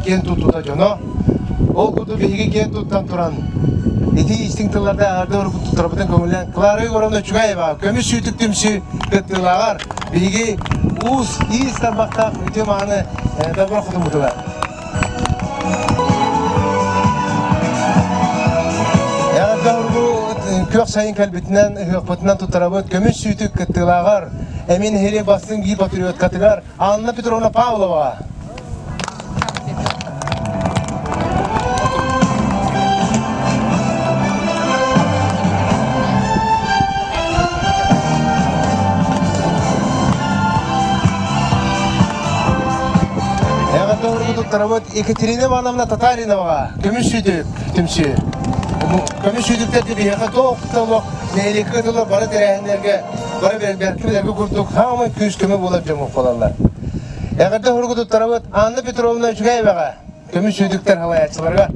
киэн туттуута дьоно. Ол курдук биһиги киэн туттан туран ити истиҥ тылларда аһарда туттарбытын көҥүллээн Клара Егоровна Чугаева көмүс сүүтүк түмсүү кыттыылааҕар биһиги уус иис тарбахтаах үтүө мааны добро хотуммутугар. Эҕэрдэ күөх сайын кэлбитинэн ыһыахпытынан туттарабыт көмүс сүүтүк кыттыылааҕар Эмин Хири бастыҥ биир патриоткатыгар Анна Петровна Павлова. Туттарабыт Екатерина Ивановна Татариноваҕа көмүс сүүтүк түмсүү. Көмүс сүүтүктэр биһиэхэ туох да олох нэһилиэккэ ыытыллар бары тэрээһиннэргэ бары бэркэ курдук хаамай күүс-көмө буолар дьон буолаллар. Эҕэрдэ уругу туттарабыт Анна Петровна Үчүгэйэбэҕэ, көмүс сүүтүктэр халайааччыларга.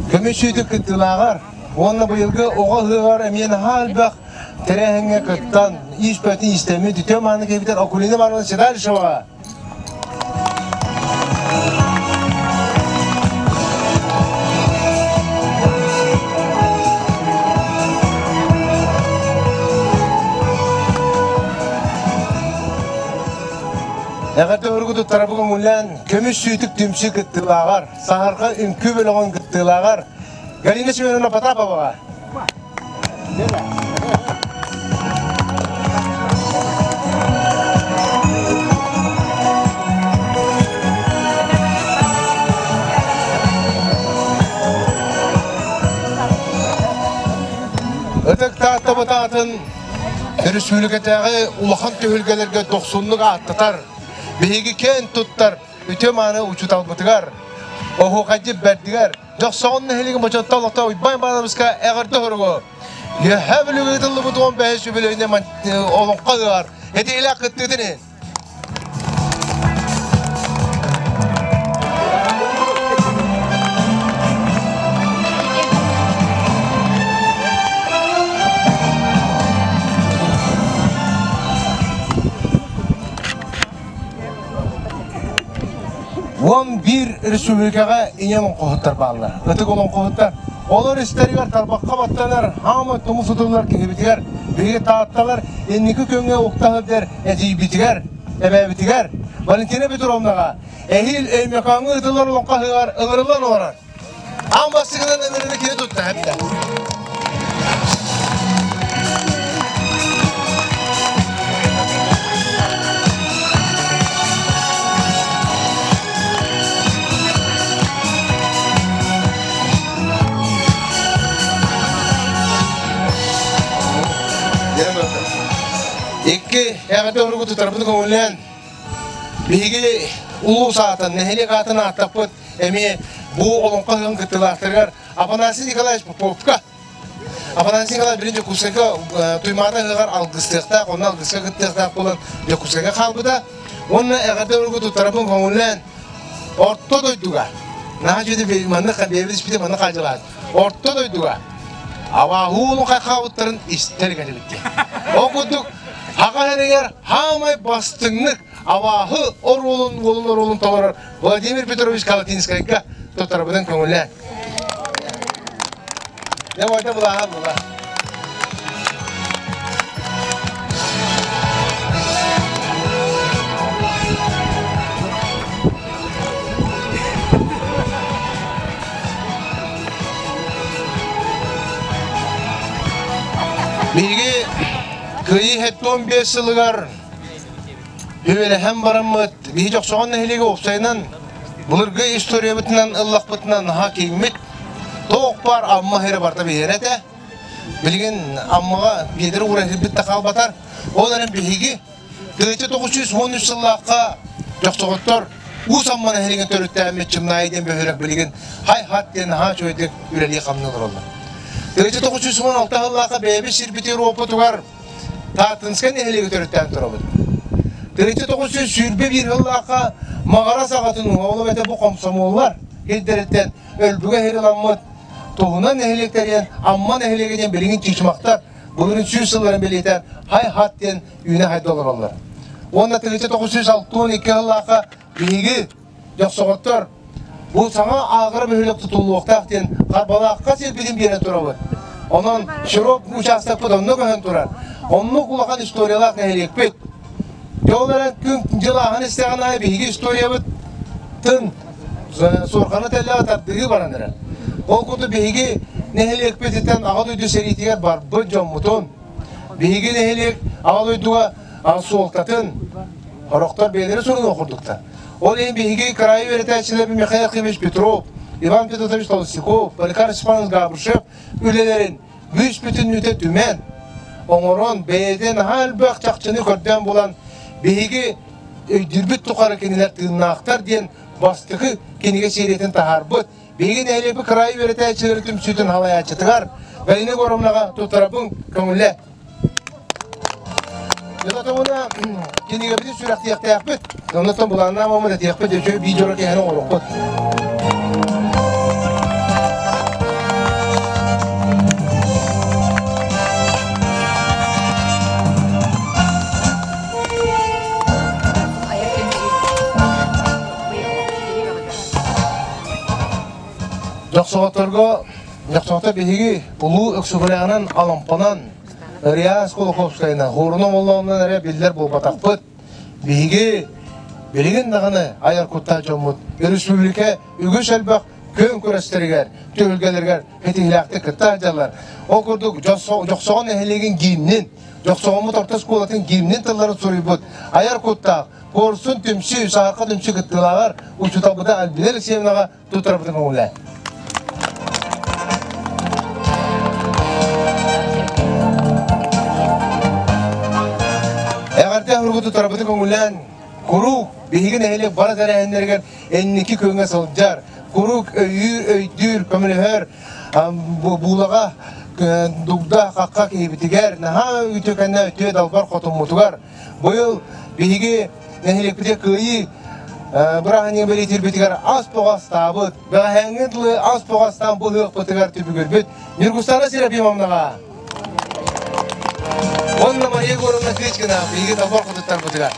Көмүс сүүтүк кыттыылааҕар уонна быйылгы оҕо ыһыаҕар эмиэ наһаа элбэх тэрээһиҥҥэ кыттан, иис-бөтүн иистэммит үтүө мааны киһибитин Акулина Ивановна Седалищеваҕа Эҕэрдэ уругу туттарабы көҥүллээн көмүс сүүтүк түмсүү кыттыылааҕар Саһарҕа үҥкүү бөлөҕүн кыттыылааҕар Галина Семеновна Потаповаҕа. Ытык Таатта атын өрөспүүбүлүкэтээҕи улахан түһүлгэлэргэ дохсуннук ааттатар, биһиги киэн туттар үтүө-мааны учууталбытыгар, оһуохайдьыт бэрдигэр, Дьохсоҕон нэһилиэгин бочуоттаах олохтоох Уйбаан Ивановичка эҕэрдэ суругу! Үөһээ Бүлүүгэ ыытыллыбыт 15 үбүлүөйүнэ олоҥхо ыһыаҕар этиилээх кыттыытын иһин! 11 республикаҕа ийэ олоҥхоһуттар бааллар. Ытык олоҥхоһуттар. Олор истэригэр тарбахха баттанар, хаама тумус утуллар киһибитигэр, биһиги таатталар инники күҥҥэ уктаһыдэр эдьиийбитигэр, эбээбитигэр Валентина Петровнаҕа эһиил Өймөкөөҥҥө ыытыллар олоҥхо ыһыаҕар ыҥырыллан олорор. Аан бастакынан ыҥырыыны кини тутта эптэ. Икки эҕэрдэ уругу тутарбыт көҥүллээн биһиги улуус аатын, нэһилиэк аатын ааттаппыт эмиэ бу олоҥхо ыһыаҕын кыттыылаахтарыгар Афанасий Николаевич Поповка Афанасий Николаевич билин Дьокуускайга Туймаада ыһыаҕар алгыстыахтаах, онно алгыска кыттыахтаах буолан Дьокуускайга хаалбыта. Уонна эҕэрдэ уругу туттарабын көҥүллээн Орто дойдуга наһаа үчүгэй маннык бэйэбит испитэ маннык хаадьылаат Орто дойдуга абааһы хайхаабыттарын истэр кэлибит. Ол курдук Хаха сиригэр хаамай бастыҥнык абааһы оруолун уолун оруолун толорор Владимир Петрович Калатинскайга туттарбытын көҥүллээн. Дьэ, ойда былааһа була. Биһиги Кыайыы 75 сылыгар Үөлэһэн бараммыт, биһи Дьохсоҕон нэһилиэгэ уопсайынан былыргы историябытынан ыллахпытынан наһаа киҥмит. Туох баар Амма сирэ барыта биһиэнэ этэ. Билигин Аммаҕа биэдэрэ уура да хаалбатар. Ол эрэн биһиги 1913 сыллаахха Дьохсоҕоттор Уус Амма нэһилиэгин төрүттээммит Чымнаайы диэн бөһүөлэк билигин хай-хат диэн наһаа үчүгэйдик үлэлии-хамныы олороллор. 1916 сыллаахха бэйэбит сирбитигэр уоппутугар Тааттынскай нэһилиэги төрүттээн турабыт. 1921 сыллаахха Маҕара саҕатын уҥа ол эбэтэр бу хомсомуоллар сирдэриттэн өлбүгэ сирыламмыт туһунан нэһилиэктэринэн Амма нэһилиэгэ диэн билигин чычымахтар былырыын сүүс сылларын бэлиэтээн хай-хат диэн үүнэ-хайда олороллор. Уонна 1962 сыллаахха биһиги Дьохсоҕоттор бу саҥа ааҕар бөһүөлэк тутуллуохтаах диэн Харбалаахха сирбитин биэрэн турабыт. Онон Широп учаастакпыт онно көһөн турар. Оннук улахан историялаах нэһилиэкпит. Дьэ ол эрэн күн дьыл ааһан истэҕин аайы биһиги историябыт тын суорҕаны тэллэҕэ тардыһыы баран эрэр. Ол курдук биһиги нэһилиэкпититтэн Аҕа дойду сэриитигэр барбыт дьоммутун, биһиги нэһилиэк Аҕа дойдуга суолтатын Сорохтор бэйэлэрэ суруйуох курдуктар. Ол иһин биһиги кыраайы үөрэтээччилэрбит Михаил Архипович Петров, Иван Петрович Толстяков, Поликарп Степанович Габышев үлэлэрин бүүс-бүтүннүүтэ түмэн, оҥорон, бэйэтэ наһаа элбэх чахчыны көрдөөн булан, биһиги өйдүүрбүт тухары кинилэр тыыннаахтар диэн бастакы кинигэ сериятын таһаарбыт. Биһиги нэһилиэкпит кыраайы үөрэтээччилэри түмсүүтүн халайааччытыгар Галина Егоровнаҕа туттарабын көҥүллэ. Дьонотоҕуна кинигэбитин сүрэхтиэхтээхпит. Оннуттан былааннаамаммыт этиэхпит, үчүгэй биир дьоро киһини оҥоруохпут. Дьохсоҕотторго Дьохсоҕото биһиги улуу Өксөкүлээҕинэн Алампанан Ырыа Кулаковскайынан, Хуоруна Моллоонунан эрэ биллэр буолбатахпыт. Биһиги билигин даҕаны айар куттаах дьоммут өрөспүүбүлүкэ үгүс элбэх күөн күрэстэригэр, түһүлгэлэригэр ситиһиилээхтик кытта сылдьаллар. Ол курдук Дьохсоҕон нэһилиэгин гимнин, Дьохсоҕоммут орто оскуолатын гимнин тылларын суруйбут айар куттаах Куорсун түмсүү, Саарка түмсүү кыттыылааҕар учууталбыта Альбина Алексеевнаҕа туттарбытын көҥүлэ. Эҕэрдэ уругу туттарбытын көҥүлээн, куруук биһиги нэһилиэк бары тэрээһиннэригэр инники күөҥҥэ сылдьар, куруук өйүүр, өйдүүр, көмөлөһөр буулаҕа дугда хахха киһибитигэр наһаа үтүөкэннэ үтүө далбар хотуммутугар быйыл биһиги нэһилиэкпитигэр кыайыы бырааһынньыгы бэлиэтиирбитигэр ас тоҕастаабыт, бэҕэһээҥҥи дылы ас тоҕастаан быһыахпытыгар түбүгүрбүт Ньургустаана Серафимовнаҕа уонна Мария Егоровна Кычкина биһиги талбар хотуттарбытыгар.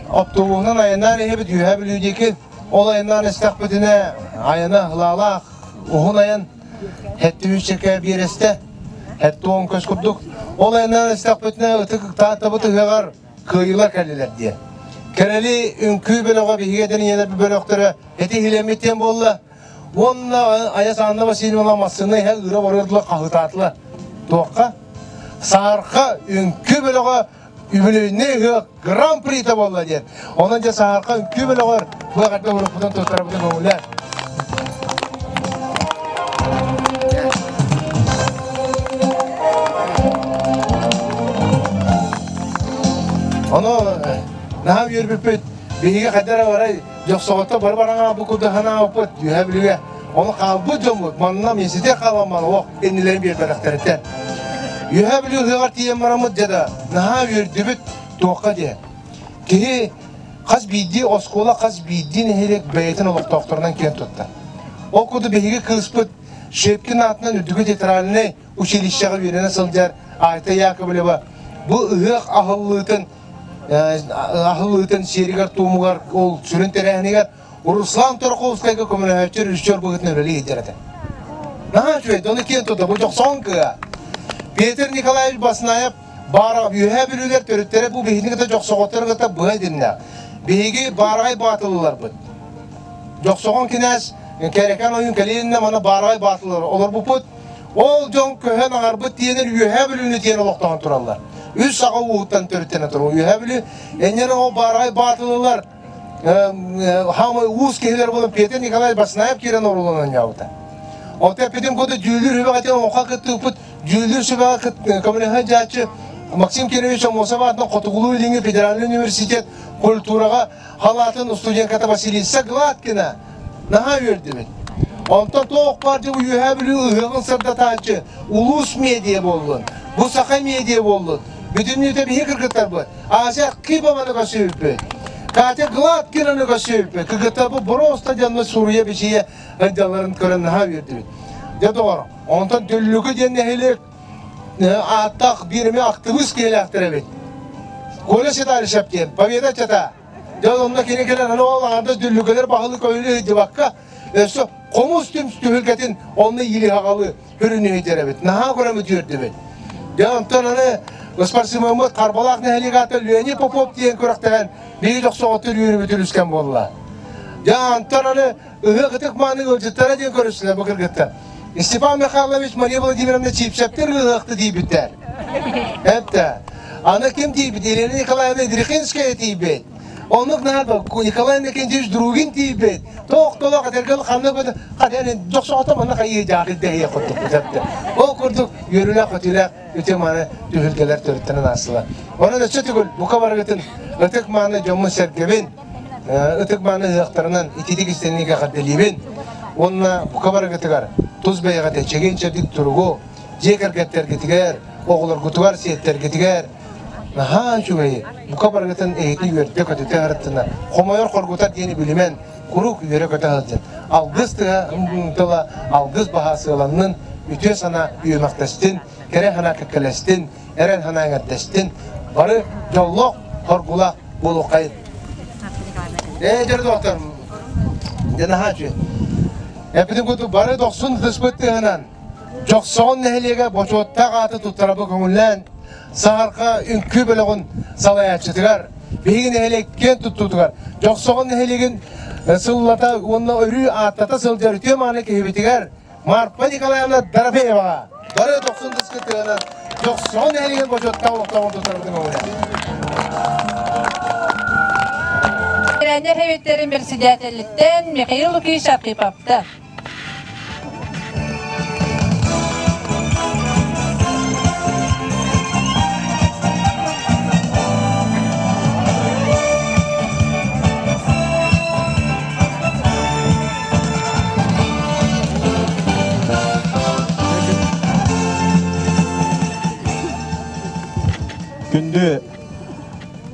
Оптуобуһунан айаннаан иһэбит Үөһээ Бүлүү диэки. Ол айаннаан истэхпитинэ айана ылаалаах уһун айан 700 биэрэстэ 70 көс курдук. Ол айаннаан истэхпитинэ ытык Тааттабыт ыһыаҕар кыайыылар кэллилэр диэн. Кэрэли үҥкүү бөлөҕө биһиги эдэр ийэлэр бөлөхтөрө эти иһилэммит диэн буолла. Уонна Айас Анна Васильевна массыына иһэ ыыра барыардылар хаһыытаатылар. Туохха? Саарха үҥкүү бөлөҕө үбүлүөйнэй ыһыах гран-прита буолла диэн. Онон дьэ Саарха үҥкүү бөлөҕөр бу эҕэрдэ уруккутун туттарабытын көҥүлэ. Ону наһаа үөрбүппүт. Биһиги хайда эрэ барай Дьохсоҕотто бары бараҥа бу курдук санаабыппыт үөһэ бүлүүгэ. Ону хаалбыт дьоммут манна миэстэтигэр хаалан олох иннилэрин биэрбэтэхтэриттэн. Үөһэ Бүлүү ыһыаҕар тиийэн бараммыт дьэ да наһаа үөрдүбүт туохха диэн. Киһи хас биирдии оскуола хас биирдии нэһилиэк бэйэтин олохтоохторунан киэн туттар. Ол курдук биһиги кыыспыт Шепкин аатынан үрдүкү театральнай училищеҕа үөрэнэ сылдьар Айта Яковлева бу ыһыах аһыллыытын аһыллыытын сиэригэр-туомугар ол сүрүн тэрээһинигэр Руслан Тарковскайга көмөлөһөөччү режиссер быһыытынан үлэлии сылдьар этэ. Наһаа үчүгэй, ону киэн тутта, бу дьохсоон кыа. Петр Николаевич Баснаев баара Үөһээ Бүлүүлэр төрүттэрэ бу биһигини кытта дьохсоҕоттору кытта быһа итиннэ. Биһиги баараҕай баатылыларбыт. Дьохсоҕон кинээс Кэрэкэн ойуун кэлиэннэ мана баараҕай баатылар олорбуппут. Ол дьон көһөн аҥарбыт тиэнэр Үөһээ Бүлүүнү тиэн олохтоон тураллар. Үс саха ууһуттан төрүттэнэ турар Үөһээ Бүлүү. Энньэн ол баараҕай баатылылар хаамай уус киһилэр буолан Петр Николаевич Баснаев киирэн оруланан ньаабыта. Оттон эппитим курдук дьүүллүүр сүбэҕэ тиэн олоххо кыттыыппыт дьүүллүүр сүбэҕэ көмөлөһөн дьааччы Максим Кирович Аммосов аатынан Хотугулуу-Илиҥҥи федеральнай университет культураҕа халаатын студентката Василиса Гладкина наһаа үөрдүбүт. Онтон туох баар дьыл Үөһээ Бүлүү ыһыаҕын сырдатааччы улуус медиа буоллун, бу саха медиа буоллун, бүтүннүүтэ биһи кыргыттарбыт Ася Кибованы көрсүбүппүт, Катя Гладкинаны көрсүбүппүт, кыргыттарбыт боруоста дьонно суруйа-бичийэ сылдьалларын көрөн наһаа үөрдүбүт. Дьэ доҕор, онтон Дүллүкү диэн нэһилиэк ааттаах биир эмэ актыбыыс киһилээхтэр эбит. Коля Ситаришев диэн, Победа чата. Дьон онно кини кэлэн аны ол аҥардас дүллүкэлэр баһылык көйүлү сылдьыбакка, өссө хомус түм түһүлгэтин онно иилиһаҕалы көрүнүһүдэр эбит. Наһаа көрөмүт үөрдүбүт. Дьэ онтон аны спортсмеммыт Харбалаах нэһилиэк аата Леонид Попов диэн күрэхтэһэн биһиги дьохсоҕоттор үөрүүбүт үлүскэн буолла. Дьэ онтон аны ыһыах ытык мааны ыалдьыттара диэн көрүстүлэр бу кыргыттар. Степан Михайлович, Мария Владимировна Чипсептер ыһыахты диэбиттэр. Эптэ. Аны ким тиийбит? Елена Николаевна Идрихинская тиийбит. Оннук наада Николай Иннокентьевич Другин тиийбит. Тоох-толох этэргэл ханна көтө хатыан дьохсоҕото манна хайыы дьаахыл дэһиэ курдук эптэ. Ол курдук үөрүүлээх-көтүүлээх үтүө мааны түһүлгэлэр төрүттэнэн аастылар. Онон өссө төгүл бука барыгытын ытык мааны дьоммун-сэргэбин ытык мааны ыһыахтарынан ититик истэниигэ эҕэрдэлиибин уонна бука барыгытыгар тус бэйэҕитэ чэгиэн-чэбдик туругу, дьиэ кэргэттэргитигэр, оҕолоргутугар, сиэттэргитигэр наһаа үчүгэйи, бука барыгытын эһиги үөрдэ-көтүтэ сырыттына, хомойор-хоргутар диэни билимэн, куруук үөрэ-көтө сылдьын. Алгыс тыла, алгыс баһа сыаланнын, үтүө санаа үөмэхтэстин, кэрэ санаа кэккэлэстин, эрэн санаа эҥэрдэстин, бары дьоллоох, хоргулаах буолуоххайын. Ээ, дьэ, доктор, дьэ, наһаа үчүгэй. Эппитин курдук бары дохсун ытыспыт тыаһынан Дьохсоҕон нэһилиэгэ бочуоттаах ааты туттарабы көҥүллээн Саһарха үҥкүү бөлөҕүн салайааччытыгар, биһиги нэһилиэк киэн туттуутугар Дьохсоҕон нэһилиэгин сыллата уонна өрүү ааттата сылдьар үтүө мааны киһибитигэр Марфа Николаевна Дорофееваҕа бары дохсун тыскытыгынан Дьохсоҕон нэһилиэгин бочуоттаах олохтооҕун туттарбытын көҥүлэ. Тренер хэбиттерин председателиттен Михаил Лукич Архиповтан. Күндү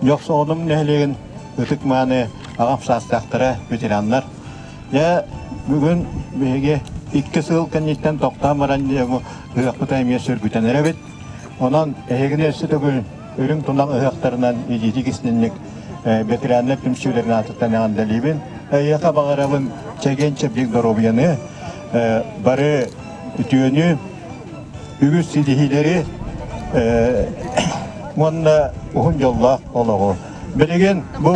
Дьохсоҕонум нэһилиэгин ытык-мааны аҕам саастаахтара, ветераннар. Дьэ, бүгүн биһиги икки сыл кэнниттэн тохтоон баран ыһыахпыта эмиэ сөргүтэн эрэбит. Онон эһигини өссө төгүл үрүҥ тунах ыһыахтарынан илиитик истинник. Ветераннар түмсүүлэрин аатыттан эҕэрдэлиибин. Эйиэхэ баҕарабын чэгиэн-чэбдик доруобуйаны, бары үтүөнү, үгүс ситиһиилэри уонна уһун дьоллоох олоҕу. Билигин бу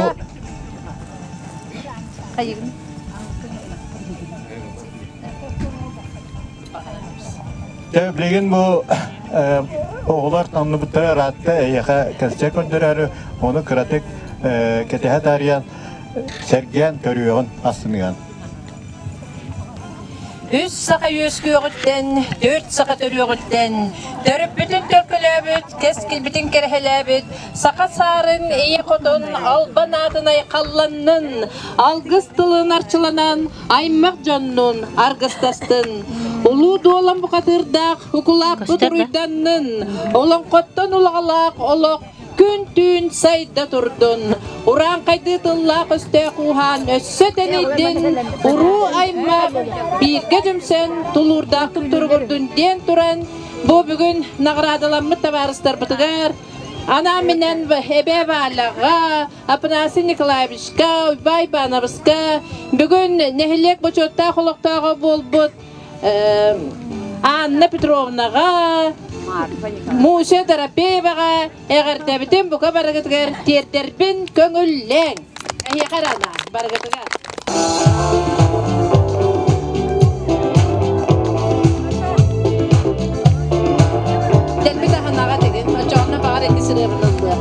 Дьэ, билигин бу оҕолор таҥныбыттара ыраатта, эйиэхэ кэлсэ көрдөрөөрү, ону кыратык кэтэһэ таарыйан, сэргээн көрүөҕүн астыныган. Үс саха үөскүөҕүттэн, төрт саха төрүөҕүттэн, төрүппүтүн төлкөлөөбүт, кэскилбитин кэрэһэлээбит, саха саарын ийэ хотун албан аатын айхалланнын, алгыс тылын арчыланан, аймах дьоннун аргыстастын. Улуу дуолан бухатыырдаах укулааппыт уруйданнын, олоҥхоттон улаҕалаах олох күн-түүн сайда турдун. Урааҥхайдыы тыллаах өстөөх ууһаан өссө тэнийдин, уруу аймах бииргэ түмсэн тулуурдаахтык туругурдун диэн туран, бу бүгүн наҕараадаламмыт табаарыстарбытыгар анаан-минээн эбээ Валяҕа, Апанасий Николаевичка, Уйбай Ивановска бүгүн нэһилиэк бочуоттаах олохтооҕо буолбут Анна Петровнаҕа, Муся Доропееваҕа эҕэрдэбитин бука барыгытыгар тиэрдэрбин көҥүллээҥ. Эһиэхэ эрэ анаан барыгытыгар. Дэлби таһынаҕа тигин, оччоҕуна баҕар икки сырыабын ыллыа.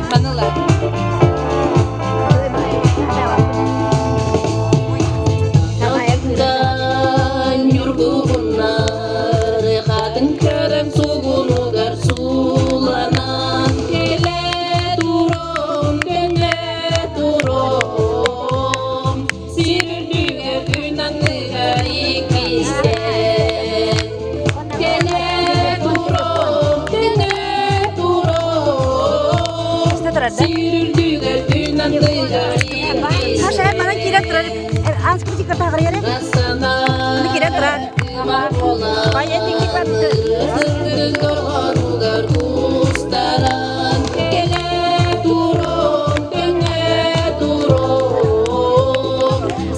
Ханыла. Ньургуһуннар хатын көрөн сугунугар сууланан кэлэ туром көнө туром сир үрдүгэр күн анныгар иккистээн кэлэ туром көнө туром сир үрдүгэр күн анныгар иккистээн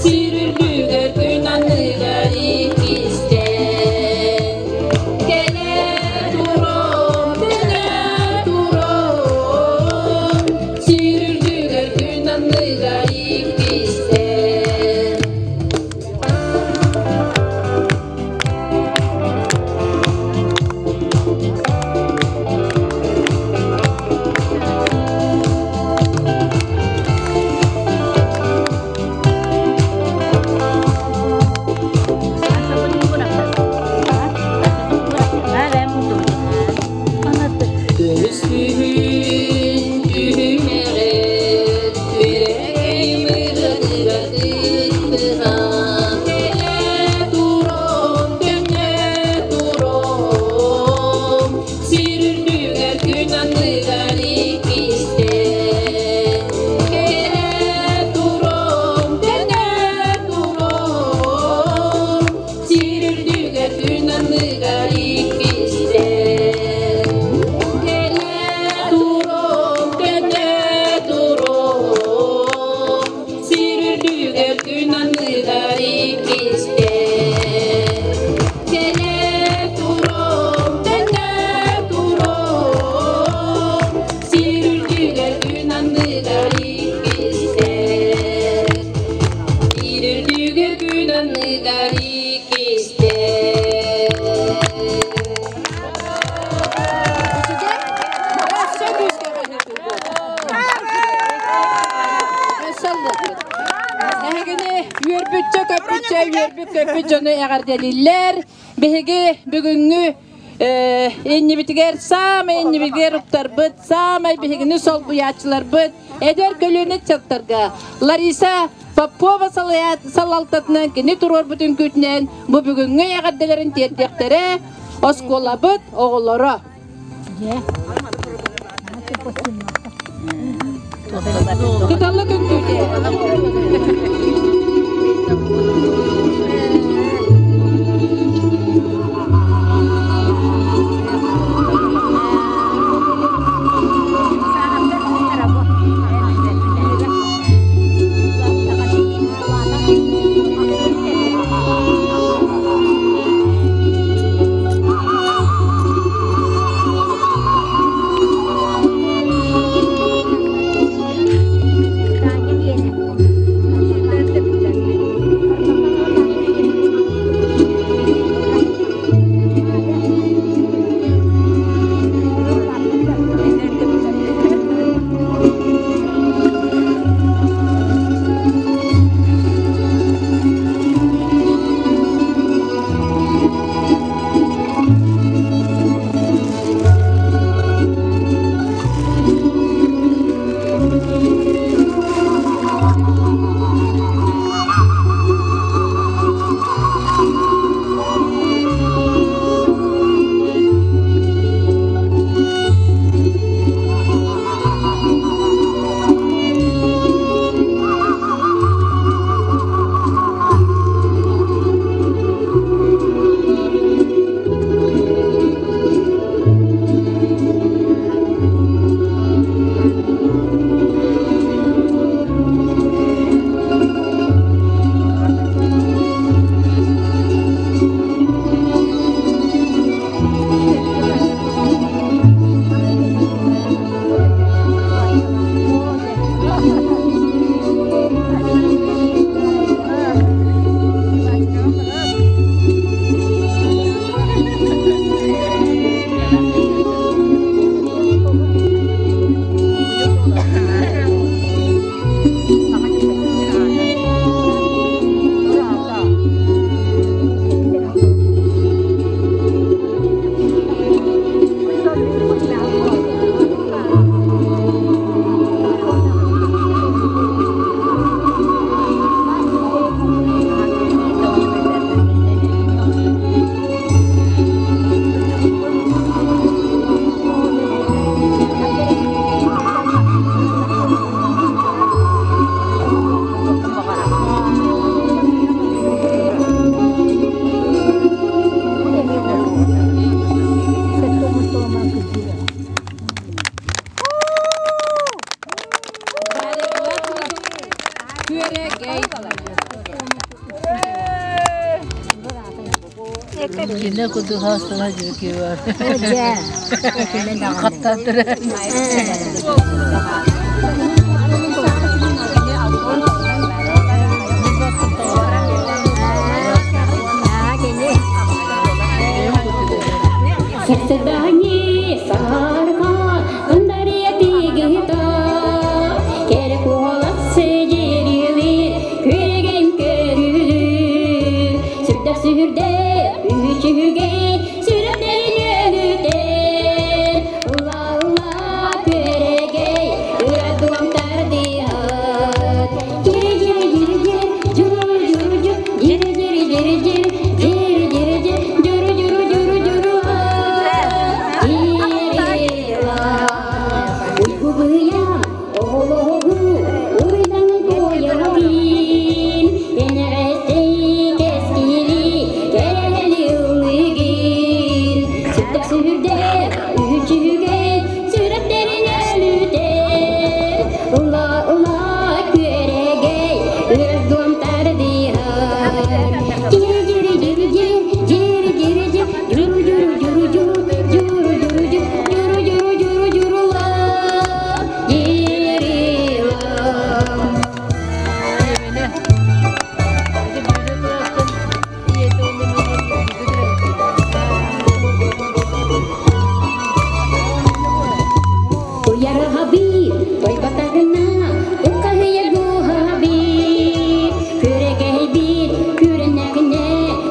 Сир үрдүгэр күн анныгар иккистээн Кэлэ туром, кэлэ туром, Сир үрдүгэр күн анныгар иккистээн. Көмүс күһүн түһүмэҕин күрэгэй мырыгар кыттыһан кэлэ туром, көнө туром, сир үрдүгэр күн анныгар иккистээн кэлэ туром, көнө туром, Сир үрдүгэр күн анныгар иккистээн Кэлэ туром, көнө туром, Сир үрдүгэр күн анныгар иккистээн Кэлэ туром, көнө туром, Сир үрдүгэр күн анныгар иккистээн Сир үрдүгэр күн анныгар иккистээн Өссө күүскэ Өссө ыллыахпыт. Эһигини үөрбүччэ көппүччэ үөрбүт көппүт дьону эҕэрдэлииллэр. Биһиги бүгүҥҥү иннибитигэр саамай иннибитигэр уктарбыт, саамай биһигини солбуйааччыларбыт эдэр көлүөнэ ыччаттарга Лариса Попова салалтатынан кини туруорбут үҥкүүтүнэн бу бүгүҥҥү эҕэрдэлэрин тиэрдиэхтэрэ оскуолабыт оҕолоро. Кыталык үҥкүүтэ. Кине курдук хаастана дьүөкү бар. Хаттаатыра. Сарсыдаани саарга ындария тигита кэрэ куолас сидьириэлиир күрэгэн көрүлүүр сүрдэх сүһүрдэ үчүгэй сүрэхтэрин үөлүтэр ылла күөрэгэй ыра тардыһар дьири дьири дьири дьири дьуру дьуру дьур дьири дьири дьири дьири дьири дьири дьири дьуру дьуру дьуру дьуру дьирила уйгу-быйаҥ оҕолоһу уйдаҥ туойабын кэнэҕэстэй кэскили кэрэһэли ыллыгын сүрдэх сүрдэх үчүгэй сүрэхтэрин өлүтэр ула ула күөрэгэй үрэс дуом тардыһар дьири дьири дьири дьири дьири дьири дьири дьуру дьуру дьуру дьуру дьуру дьуру дьуру дьуру дьуру дьурула дьирила. Эмине. Ити бүлүү кураттан ийэтэ уонна миигин Уйараһабыт, тойбатарына, уккаһыйа гуһабыт, күрэгэйбит, күрэнэҕинэ,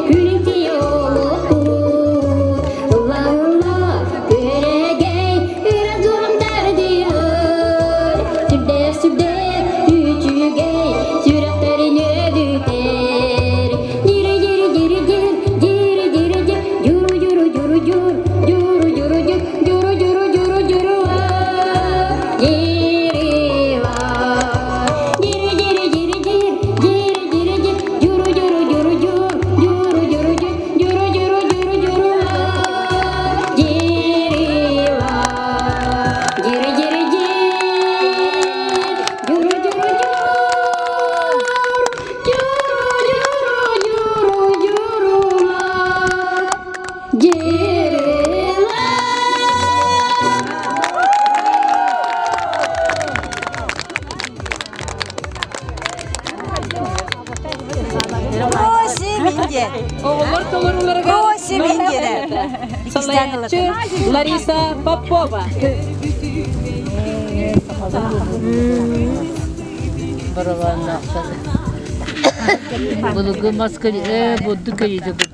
күрүтүйэ олохпут. Ылла ылла, күрэгэй, үрэ дурам тардыыр, сүрдээх сүрдээх үчүгэй, сүрэхтэрин өлүтэр. Дири дири дири дир, дири дири дир, дьуру дьуру дьуру дьур, дьуру дьуру дьур, дьуру дьуру дьуру дьуру дирила. Дири дири дири дир, дири дири дир, дьуру дьуру дьуру дьур, дьуру дьуру дьур, дьуру дьуру дьуру дьурула. Дирила. Дири дири дир, дьуру дьуру дьур, дьуру дьуру дьуру дьурула. Дирила. Оҕолор толорууларыгар салайааччы Лариса Попова. Барабаннаахтар. Былыргы мас бурдук кэлиитэ курдук.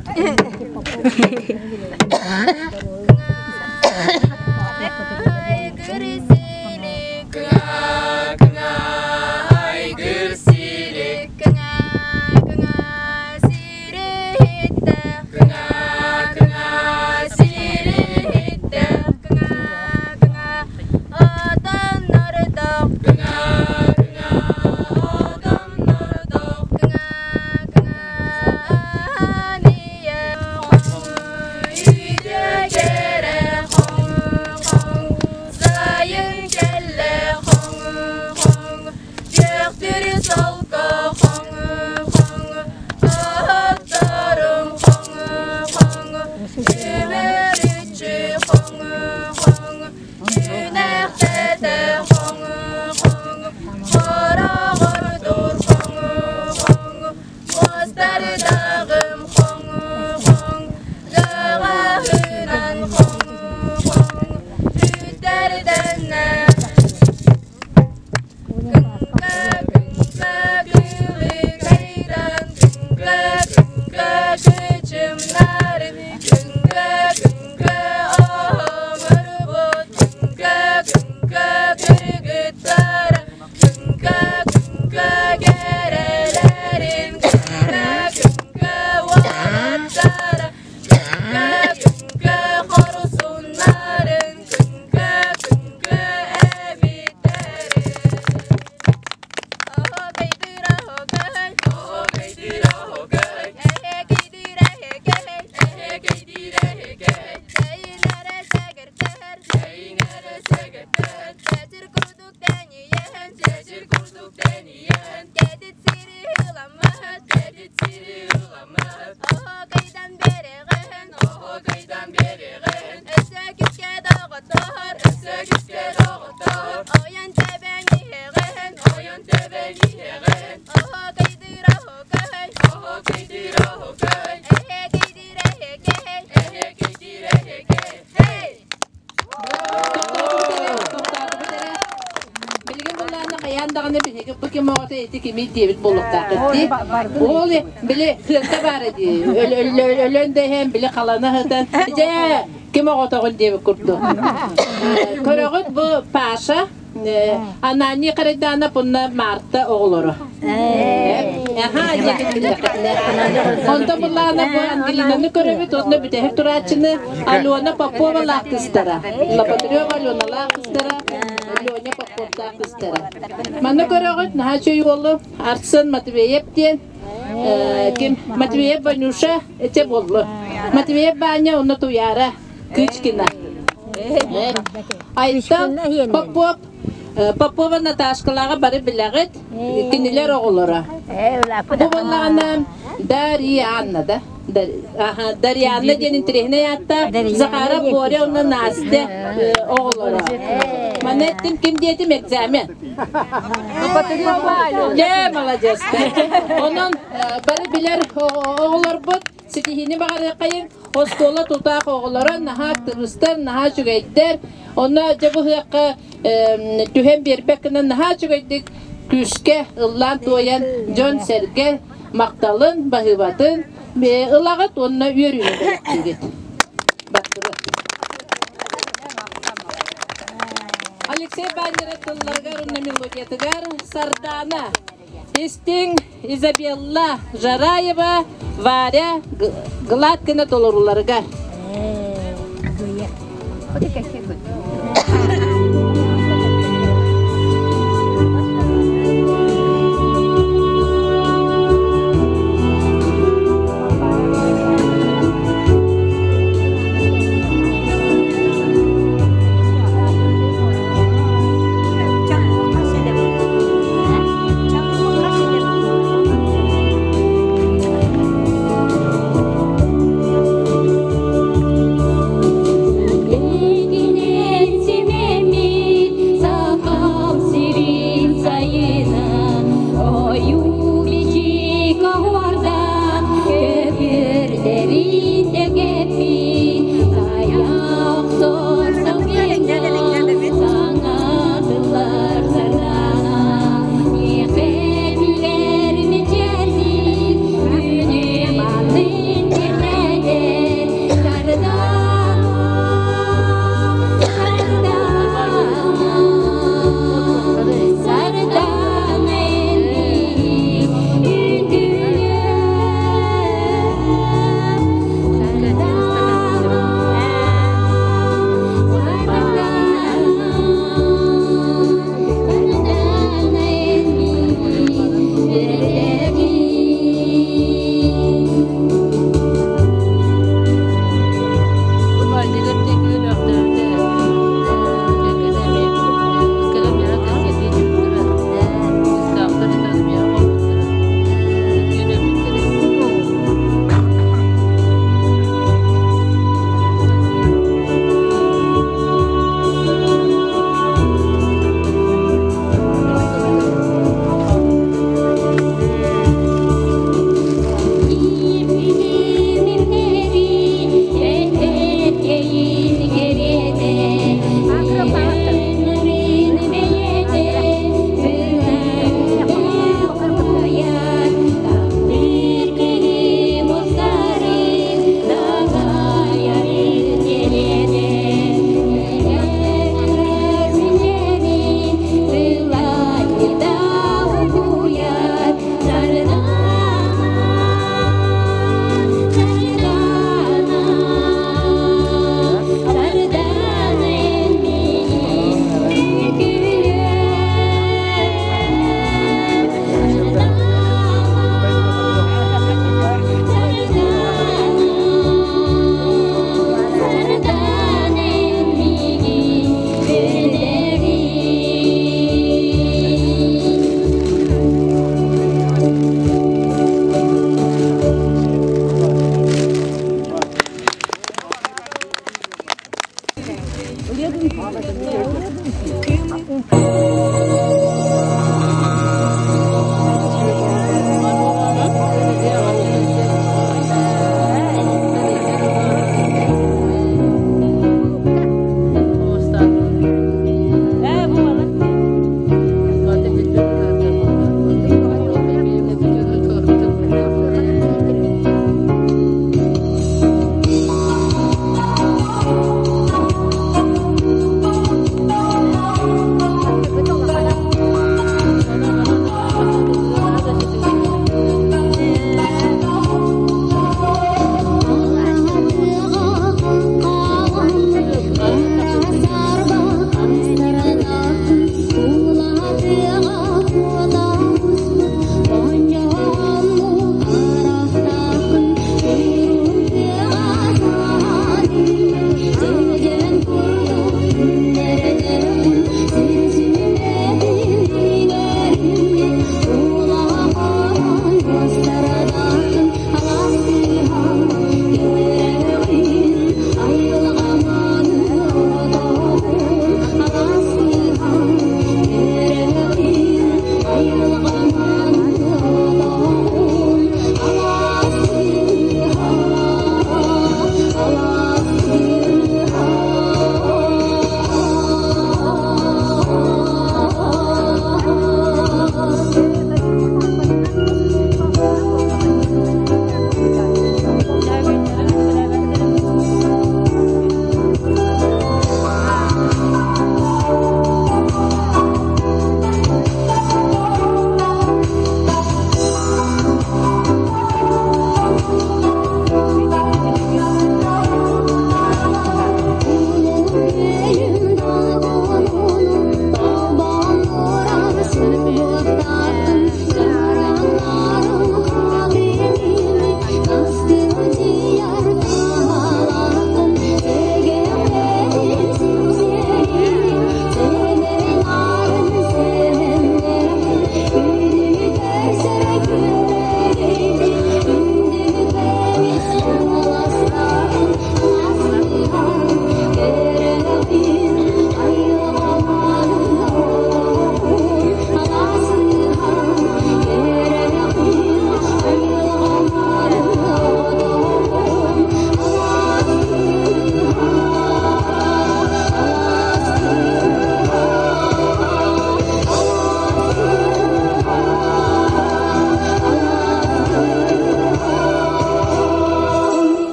даҕаны биһиги бу ким оҕото ити кимий диэбит буолуохтаахпыт дии. Ол били сыанка баара дии. Өлөн да иһэн били халана сытан дьэ ким оҕотоҕун диэбит курдук. Көрөҕүт бу Паша Ананий Харайданов уонна Марта оҕолоро. Аха, Онто буллаана бу Ангелинаны көрөбүт уонна бүтэһик турааччыны Алена Попова лаахтыстара. Лопатарева Алена лаахтыстара, Леня Поповтаах кыстара. Манна көрөҕүт наһаа үчүгэй уолу Арсен Матвеев диэн ким Матвеев Ванюша эчэ буоллу. Матвеев Ваня уонна Туяра Кычкина. Айта Попов Попова Наташкалааҕы бары билэҕит, кинилэр оҕолоро. Бу буоллаҕына Дарьяна да Дарьяна диэн интэриэһинэй ааттаах Захара Боря уонна Настя оҕолоро. Манна эттим ким диэтим экзамен. Дьэ, молодец. Онон бары билэр оҕолорбут Ситиһиини баҕарыаххайыҥ, оскуола тутаах оҕолоро наһаа актыбыыстар, наһаа үчүгэйдэр. Онно дьэ бу ыһыахха түһэн биэрбэт гына наһаа үчүгэйдик күүскэ ыллаан-туойан дьон-сэргэ махталын, баһыыбатын ылаҕыт уонна үөрүүнү бэлэхтиигит. Баттыбыт. Алексей Баннера тылларыгар уонна мелодиятыгар Сардаана Истиҥ Изабелла Жараева, Варя Гладкина толорууларыгар. Сахам сирин сайына ойуу бичик оһуордаах көбүөрдэрин дэгэппит тайах сорсоҥ саҥа тыллар сардаана миэхэ күлэр мичээрдиир күнүм атын кэтэдэр сардаана сардаана сардаана эн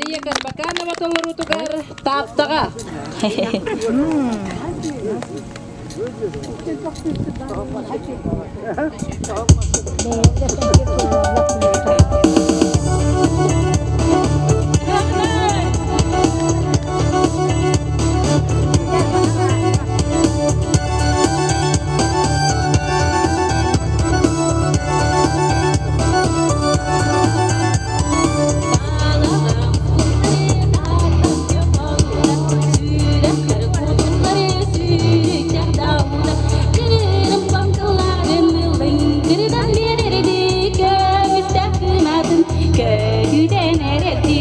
Майя Карбаканова толоруутугар Тааттаҕа. Көтүтэн эрэти.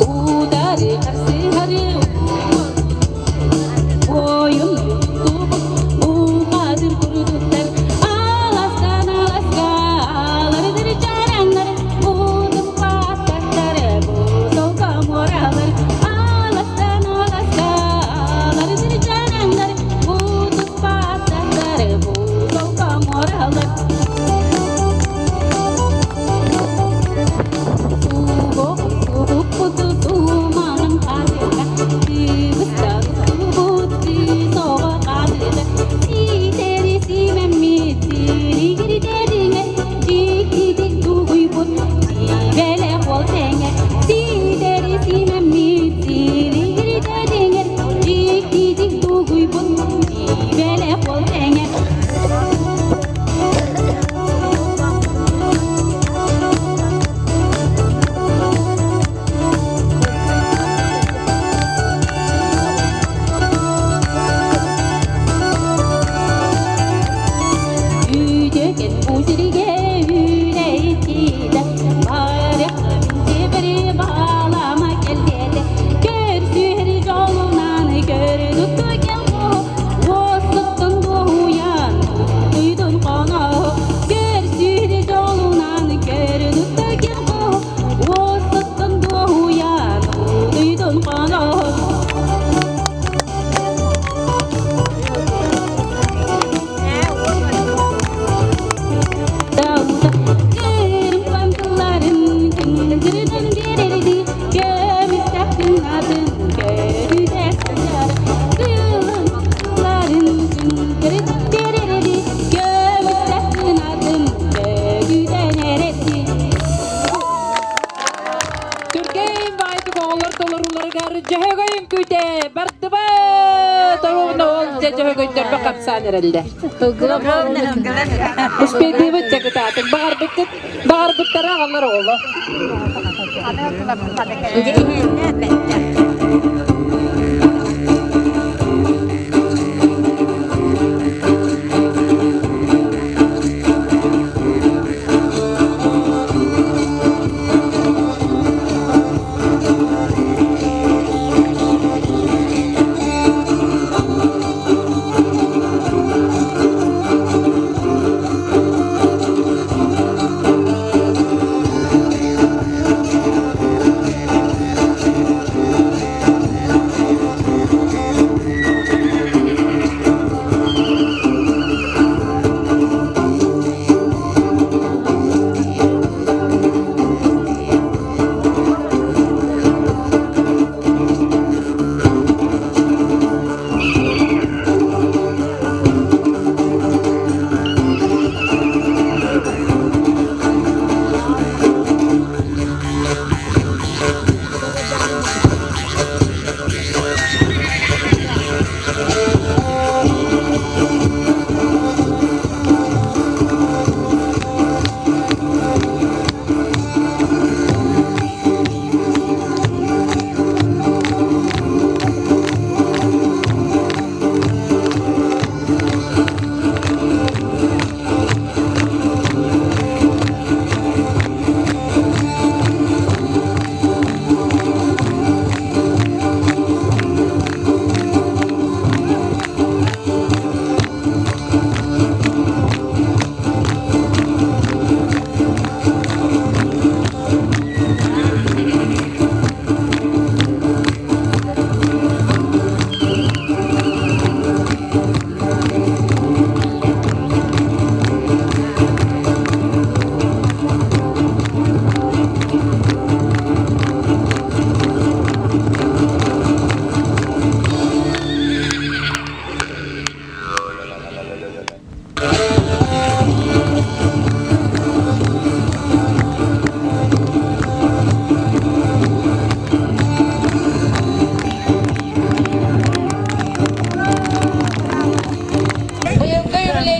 Утары харсыһары ойун Ухадыр курдуктар аластан аласка алардыр чараннар утуспаттар бу солко муралар аластан аласка алардыр чараннар утуспаттар бу солко муралар. Үдеген узриге үлейтиде Барых балама келгеде Көрсүр жолунан көрдүк кел Осуттун буян уйдун коно Көрсүр жолунан көрдүк кел Осуттун буян уйдун коно. Түркейін байтық оғылар толоруларыгар жөһөгөйүн күтэ бардыба торуна ол жа жөһөгөйдөрбө капсаан эрэллэ. Успейдыбыт жакытаатын бағарбыттыт бағарбыттара агалар оҕоло.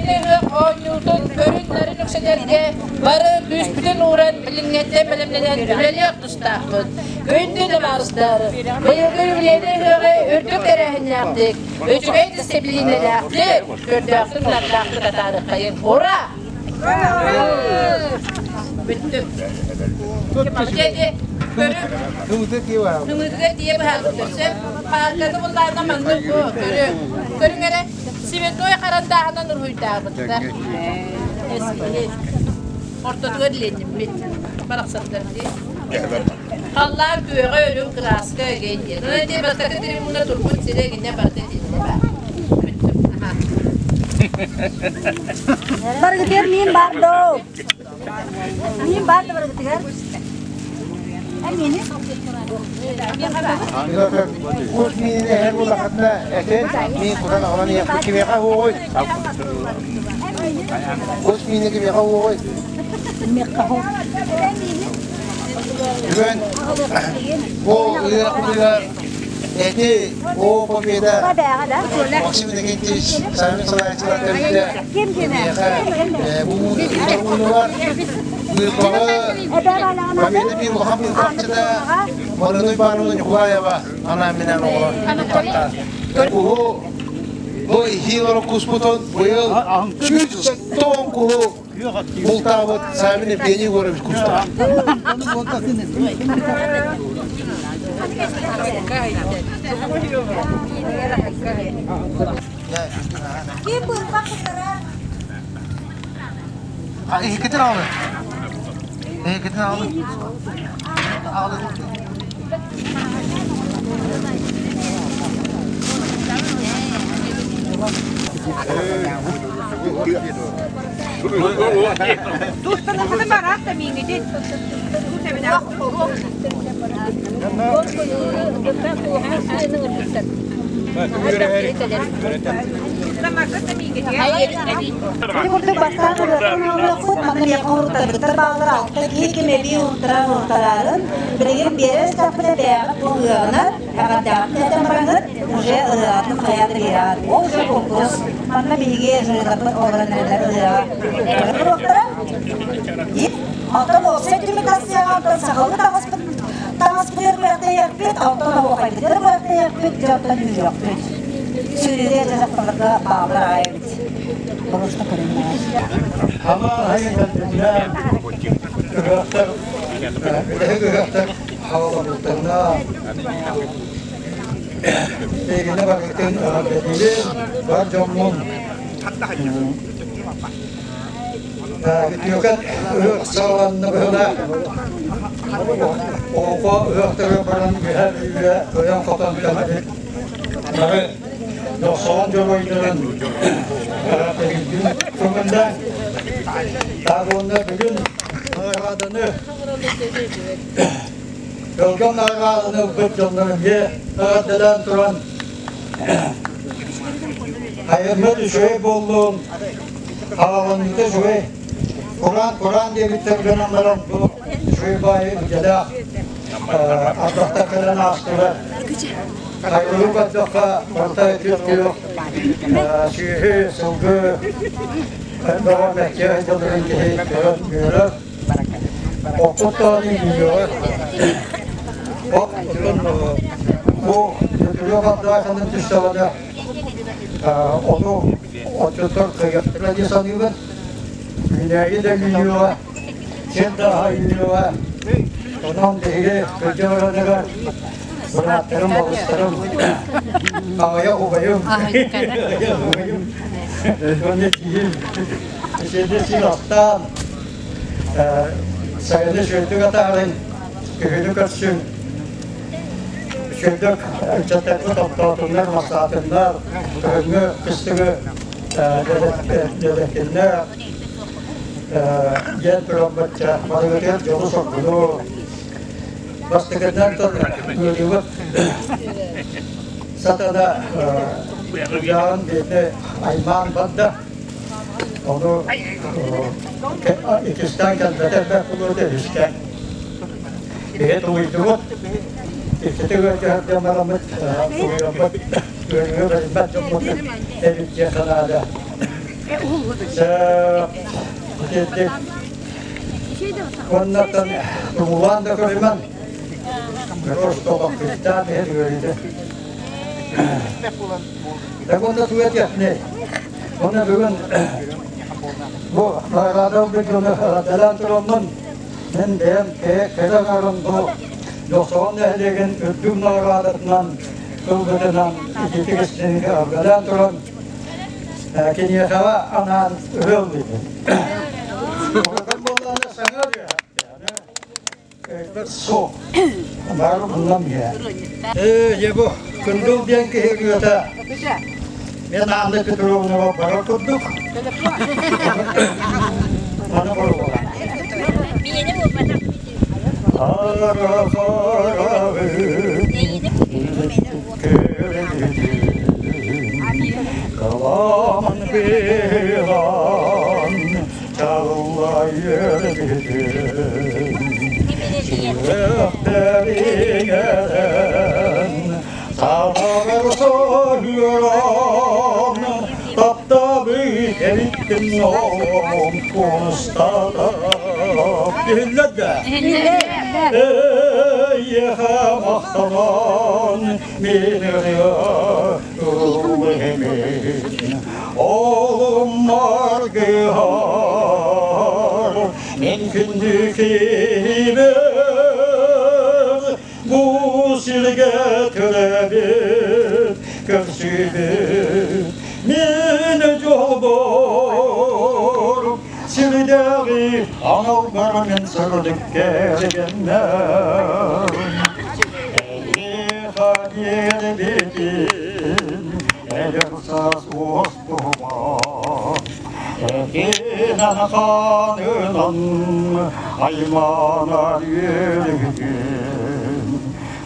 Юбилейнай ыһыах оонньуутун көрүн-нарын үксэтэргэ бары күүспүтүн ууран билиҥҥэттэн бэлэмнэнэн үлэлиэх тустаахпыт. Күндү табаарыстар, быйылгы юбилейнай ыһыаҕы үрдүк тэрээһиннээхтик, үчүгэй дисциплинэлээхтик, көрдөөхтүк нардаахтык атаарыаххайыҥ. Ура! Бүттүм. Кымытыгар тиийэ быһаарбыттар. Сөп. Паарканы буллаана маннык бу көрүҥ. Көрүҥ эрэ. Святой харандааһынан уруһуйдаабыттар. Ортотугар Лениммит. Барахсаттар дии. Халлаан күөҕэ үрүҥ кырааска эгэ диэн. Онон дии бастакы трибуна турбут сирэ гинэ барыта итиннэ баар. Бүттүм. Барыгытыгар миин бар доо. Миин бар да барыгытыгар. Миини. Кус миини эһэр улахатна этин миин кутан аҕалан иһэхпит кимиэхэ уоҕуй? Кус миини кимиэхэ уоҕуй? Бүгүн бу ыарахытыгар эти О Победа Максим Иннокентьевич Савин салайааччылар тэрилтэ миэхэ бу ууннулар быыппаҕы Победа биир улахан быыппахчыта Марина Ивановна Ньукулаева анаан-минээн оҥорон ыыппаттаах. Куһу бу иһиил куспутун быйыл 110 куһу бултаабыт Савин Евгений Егорович куста. Ким бырпак кутара? Иһиккитин аҕалын. Иһиккитин аҕалын. Аҕалын. Ити курдук бастаан ырыаттан оҥоруохпут, манна миэхэ уруттарбыттар бааллар алта киһи ким эбии уруттаран уруттараарын, билигин биэрэ истэхпинэ бэйэҕит бу ыһыаҕынан эҕэрдэҕитин этэн бараҥҥыт, уже ырыаҕытын хайаан да биэрэҕит. Ол уже конкурс. Манна биһиги жюриларбыт олорон эрэллэр ырыаҕа туруохтара. Оттон уопсай түмүк ассыаҕа оттон сахалыы таҥаспыт таҥаспытыгар күрэхтэһиэхпит, оттон оһуохайбытыгар күрэхтэһиэхпит, дьэ оттон үүрүөхпүт. Сүүрүүгэ дьэ дьахталларга бааллар аҕай эбит. Боруоста көрүҥнээх. Ама айын кэлбитинэн ыһыахтар үлэһит ыһыахтар хаалабыттарына эйгини барытын эҕэрдэлиибин бар дьоммун Үтүөкэн ыһыах саҕаланна быһыылаах. Оҕо ыһыахтарыгар баран үөһэ Бүлүүгэ кыайан-хотон кэлбит. Бары дохсоҕон дьоруойдарын эҕэрдэлиирбин көҥүллээн. Таах уонна бүгүн наҕарааданы өлгөм наҕарааданы ылбыт дьоннор эмиэ эҕэрдэлээн туран айыммыт үчүгэй буоллун, Хааланыыта үчүгэй. Кураан, кураан диэбиттэр гынан баран бу үчүгэй баайы илдьэлээх ардахтар кэлэн аастылар. Хайгылыы көрдөххө барыта үтүөх сүөһү, сылгы бөҕө мэктиэ сылдьарын киһи көрөн үөрэр. Оппут даҕаны үүнүөҕэ. От бу үтүрүөх ардахынан түстэҕинэ ону Отчуттар кыайыахтара дии саныыбын. Үүнээйи да үүнүөҕэ, сир да аһа үүнүөҕэ. Онон биһиги кырдьа бараныгар бырааттарым, балыстарым, аҕайа убайым, уонна тиийим итини син астаан, сайыны үчүгэйдик атаарыҥ, күһүнү көрсүҥ. Үчүгэйдик ыччаттарбыт оттоотуннар, мастаатыннар, кыһыҥҥы кыстыгы дэлэттиннэр диэн тураммытча барыгытыгар дьолу-соргуну бастакытынан ыарыыбыт сатана ыйааҕын биэрдэ аймаан барда. Ону иккистээн кэлбэтэ элбэх буолуо үһүстээн. Биһи тулуйдубут, иккитэ ыалдьыһардан бараммыт, тулуйаммыт, ыарыыга бэриммэт дьоммут эбит диэн санаада. Итинник уоннаттан тумулаан да көрүмэн Ростовахтыктаан иһэр үөрүүтэ. Уонна туга этиэхпиний? Уонна бүгүн бу наҕараада ылбыт дьону эҕэрдэлээн тураммын, мин бэйэм кэрэ аҥаарым бу Дьохсоҕон нэһилиэгин үрдүк наҕараадатынан ылбытынан итиитик истиҥник эҕэрдэлээн туран киниэхэҕэ анаан ырыа ыллыыбын. Улахан буоллаҕына саҥа ырыа. Суох. Бары буллам иһэ. Ээ, дьэ бу Кындыл диэн киһи ырыата мен Анна Петровнаҕа барар курдук. Аны боруола. Хара хараҕы Каламан быһан чаллайыр бүтүн Сүрэхтэриҥэрэн саҕар соһуйан таптабы эбиттин оҕом кустата Иһиллэр да? Эйиэхэ махтанан мин ырыа ыллыыбын Олум аргыһар мин күндү киһибэр бу сиргэ төрөөбүт көрсүбүт мин дьолбор сирдээҕи аналбар мин сырдык кэргэннэр Эйиэхэ биэрбитин эдэр саас уостума Этинэн хаанынан айманар үөргүн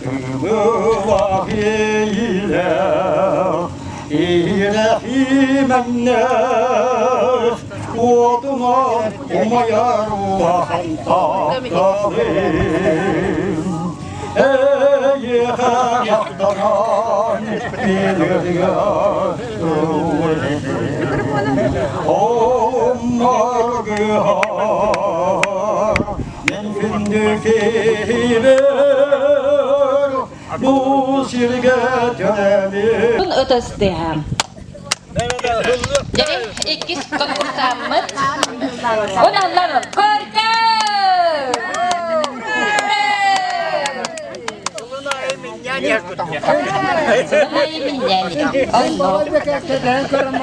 Ымылах иэйиилээх иһирэх имэҥнээх Уотунан умайар улахан тапталым Эйиэхэ махтанан мин Олуммаргыһар мин күндү киһибэр бу сиргэ төрөөбүт Ытыстыһам. Дьэ, иккис конкурсаммыт. Уналлар көрдө!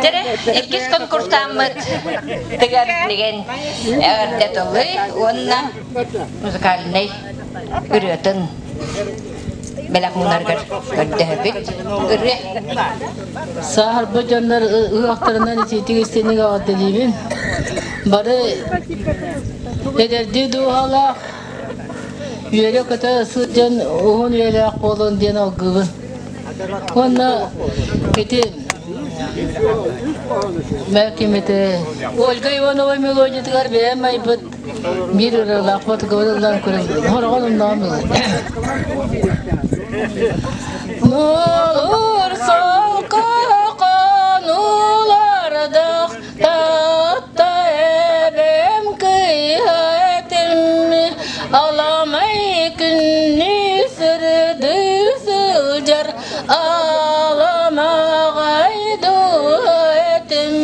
Дьэ, иккис конкурсаммыт тыгар деген эҕэрдэ тылы уонна музыкальнай ырыатын бэлэх мунаргар көрдөһөбүт. Ырыа. Сааһырбыт дьоннор ыһыахтарынан итиитик истиҥник эҕэрдэлиибин. Бары эдэрдии дууһалаах, үөрэ-көтө сылдьан уһун үйэлээх буолун диэн алгыыбын. Уонна ити Бэркимити Ольга Иванова мелодиятыгар бэйэм айбыт биир ырыалаахпыт ыллаан көрөн хороҕон умнаҕым Нур солко хонулардах татта эбэм кыйа этим аламай күннүү сырдыы сылдьар Аламаҕай дуу этим,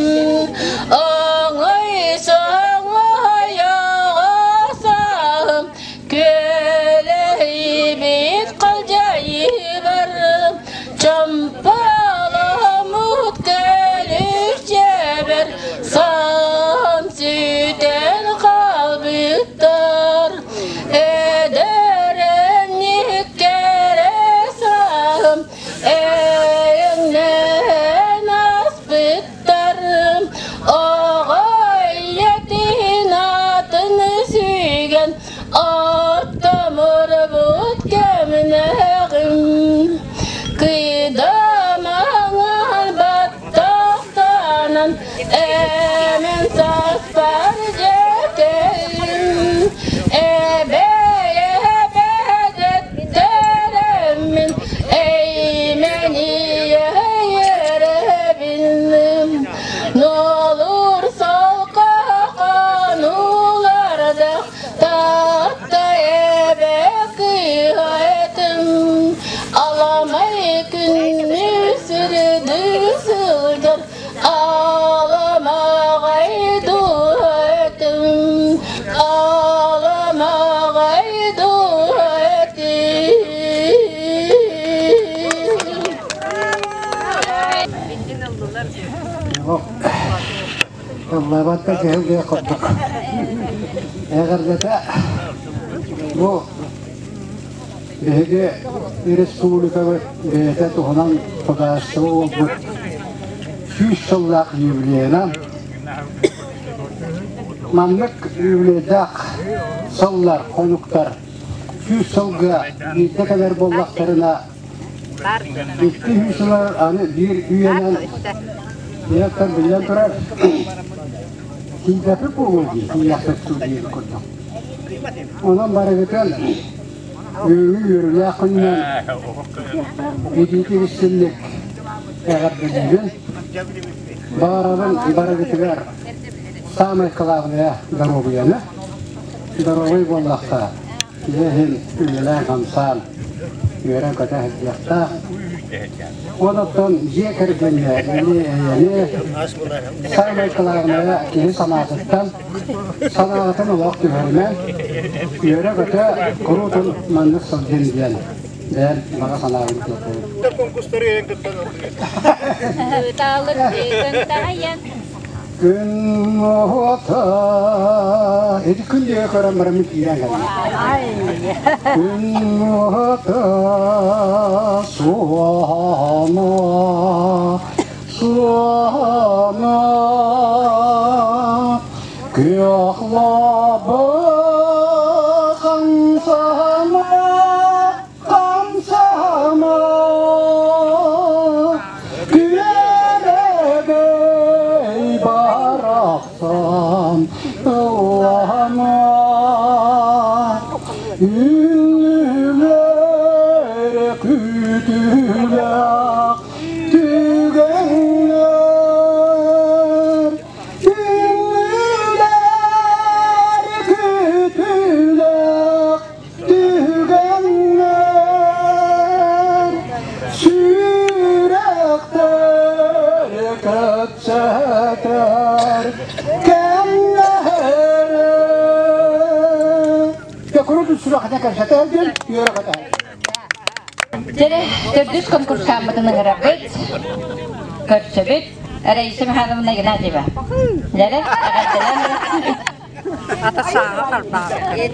оҥой саҥайаҕасаһым, күөлэһийбит халдьайыбар, чампаламмыт көлүччэбэр сан сүтэн хаалбыттар. Ыллаабат да киһи курдук. Эҕэрдэтэ бу биһиги республикабыт бэйэтэ туһунан судаарыстыба буолбут 100 сыллаах юбилейынан маннык юбилейдаах сыллар, хонуктар 100 сылга биирдэ кэлэр буоллахтарына икки сүүс аны биир үйэнэн ийэттэн биллэн турар тиийбэппит буолуо дии тиийиэхпит диир курдук. Онон барыгытын бүгүҥҥү үөрүүлээх күнүнэн итиитик истинник эҕэрдэлиибин. Баҕарабын барыгытыгар самое главное доруобуйаны. Доруобуй буоллахха киһи иһин үлэлээн-хамсаан үөрэн-көтө сылдьыахтаах. Онон дьиэ кэргэҥҥэ эйэни, самое главное киһи санаатыттан, санаатын олох түһэримэн, үөрэ-көтө куруутун маннык сылдьын диэн бэйэм баҕа санаабын тиэрдэбин. Күн уота ити күн диэки көрөн бараммын киирэн кэллим. Күн уота суоһана суоһана күөх лабы хамсана Хамсама күөрэгэй барахсан ыллама Үллэр күтүлэх түгэннэр Үллэр күтүлэх Түгэннэр сүрэхтэр кэпсэтэр кэмнэр Курутун сүрэхтэ кэпсэтэр диэн үөрэ көтөр. Дьэ, төрдүс конкурсааммытын ыҥырабыт, көрсөбүт. Раиса Михайловна Игнатьева. Дьэ, эҕэрдэлээн Ата сааҕа харбаабыт.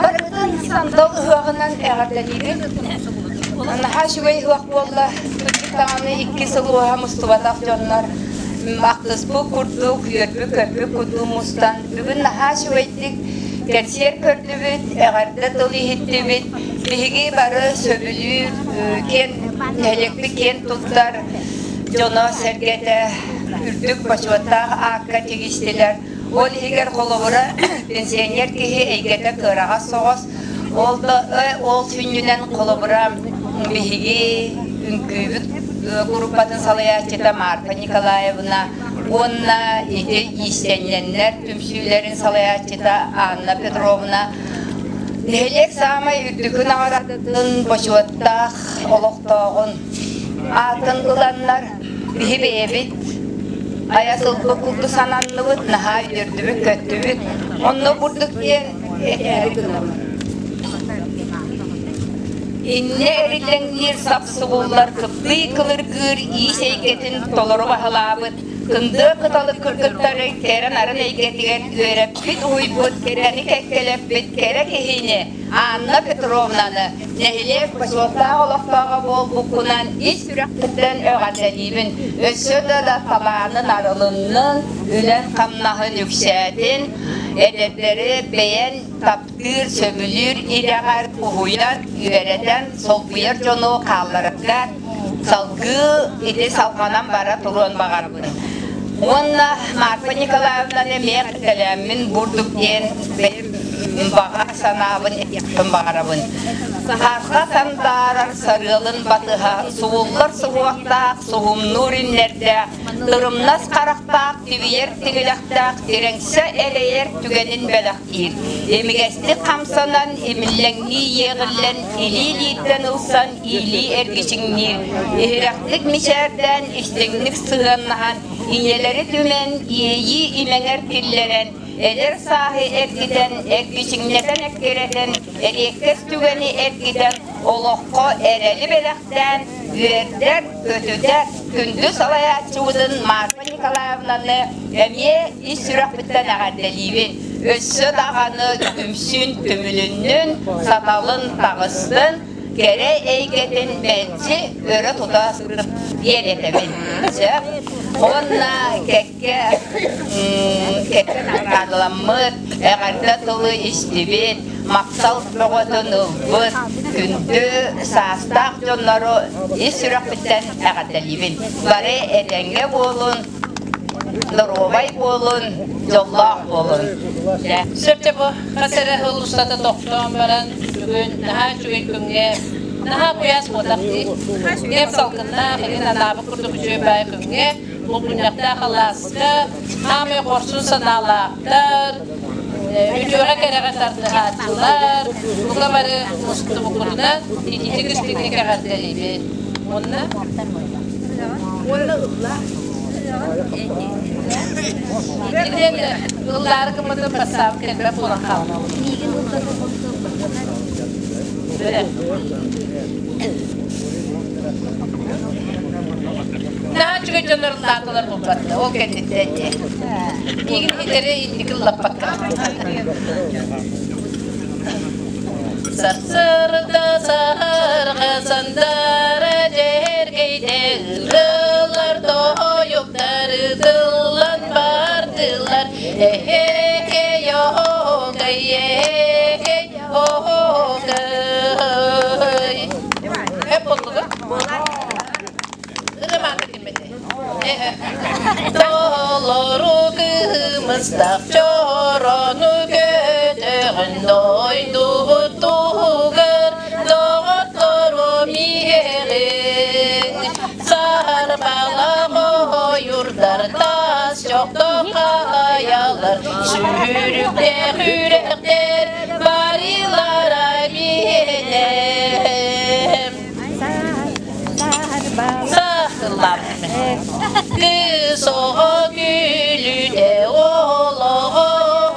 Барытын сандал ыһыаҕынан эҕэрдэлиибин. Наһаа үчүгэй ыһыах буолла. Кырдьык даҕаны икки сыл уоһа мустубатах дьоннор ахтыспыт курдук, үөрбүт-көппүт курдук мустан бүгүн наһаа үчүгэйдик кэнсиэр көрдүбүт, эҕэрдэ тыл иһиттибит. Биһиги бары сөбүлүүр, киэн нэһилиэкпит киэн туттар дьоно-сэргэтэ үрдүк бочуоттаах аакка тигистилэр. Ол иһигэр холобура пенсионер киһи эйгэтэ кыараҕас соҕус. Ол да ол сүнньүнэн холобура биһиги үҥкүүбүт группатын салайааччыта Марфа Николаевна уонна ити иистэнньэннэр түмсүүлэрин салайааччыта Анна Петровна нэһилиэк саамай үрдүкү наҕараадатын бочуоттаах олохтооҕун аатын ыланнар биһи бэйэбит айа сылгы курдук сананныбыт, наһаа үөрдүбүт-көттүбүт. Онно курдук диэн этээри гынабын. Иннэ эриллэҥниир сапсыбыллар кыптый кылыргыыр иис эйгэтин толору баһылаабыт, кындыа кыталык кыргыттары кэрэ-нарын эйгэтигэр үөрэппит-уһуйбут, кэрэни кэккэлэппит кэрэ киһини Анна Петровнаны нэһилиэк бочуоттаах олохтооҕо буолбуккунан ис сүрэхпиттэн эҕэрдэлиибин. Өссө да талаанын арылыннын, үлэн-хамнаһын үксээтин, эдэрдэри бэйэн таптыыр, сөбүлүүр идэҕэр уһуйан, үөрэтэн, солбуйар дьону хаалларарга салгыы ити салҕанан бара туруон баҕарабын. Уонна Марфа Николаевнаны эмиэ кэлээммин бурдук диэн баҕа санаабын этиэхпин баҕарабын. Саһарҕа сандаарар сарыалын батыһа сууллар суһуохтаах, суһумнуур иннэрдээх, тырымнас харахтаах, тибийэр тигилэхтээх, тирэҥсэ элэйэр түгэнин бэлэхтиир. Имигэстик хамсанан, имиллэҥнии иэҕиллэн, илии-илииттэн ылсан, иилии эргичиҥниир. Иһирэхтик мичээрдээн, истиҥник сыһыаннаһан, ийэлэри түмэн, иэйии имэҥэр киллэрэн, Эдэр сааһы эргитэн, эргичиҥнэтэн эккирэтэн, эриэккэс түгэни эргитэн, олоххо эрэли бэлэхтээн, үөрдэр, көтүтэр күндү салайааччыбытын Марфа Николаевнаны эмиэ ис сүрэхпиттэн эҕэрдэлиибин. Өссө даҕаны түмсүүн түмүлүннүн, саталын таҕыстын, кэрэ эйгэтин мэлдьи өрө тута диэн этэбин. Сөп. Уонна кэккэ кэккэ наҕараадаламмыт, эҕэрдэ тылы истибит, махтал бөҕөтүн ылбыт күндү саастаах дьоннору ис сүрэхпиттэн эҕэрдэлиибин. Бары этэҥҥэ буолун, доруобай буолун, дьоллоох буолун. Сөп бу хас эрэ сыл устата тохтоон баран бүгүн наһаа үчүгэй күҥҥэ наһаа куйаас буотах дии. Кэм салгыннаах, илин анаабыт курдук үчүгэй баай күҥҥэ булгунньахтаах алааска хаамай хорсун санаалаахтар, үтүөҕэ кэрэҕэ тардыһааччылар, бука бары мустубуккутунан ититик истиҥник эҕэрдэлиибит. Уонна Уонна ыллаа. Итинэн ыллаары гыммытын бассаабы кэлбэт буолан хаалла. Наһаа үчүгэй дьоннор ыллаатылар булбатта. Ол кэнниттэн дии. Миигин итэри инники ыллаппакка. Сарсыарда саһарга сандара дьэргэйдэ ырылар тоһойуктар ытыллан бардылар эһэкэй оһоокай эһэкэй оһоокай Эп боллугу? Ырымаата киммете. Толору кыһымыстах чорону көтөҕүн дойдубут туһугар доҕоттору миэҕин сарбалах ойурдар тас чохто хайалар сүүрүктээх үрэхтэр барилара миэнэм Сахыллар. Кыыс оҕо күлүтэ олоҕо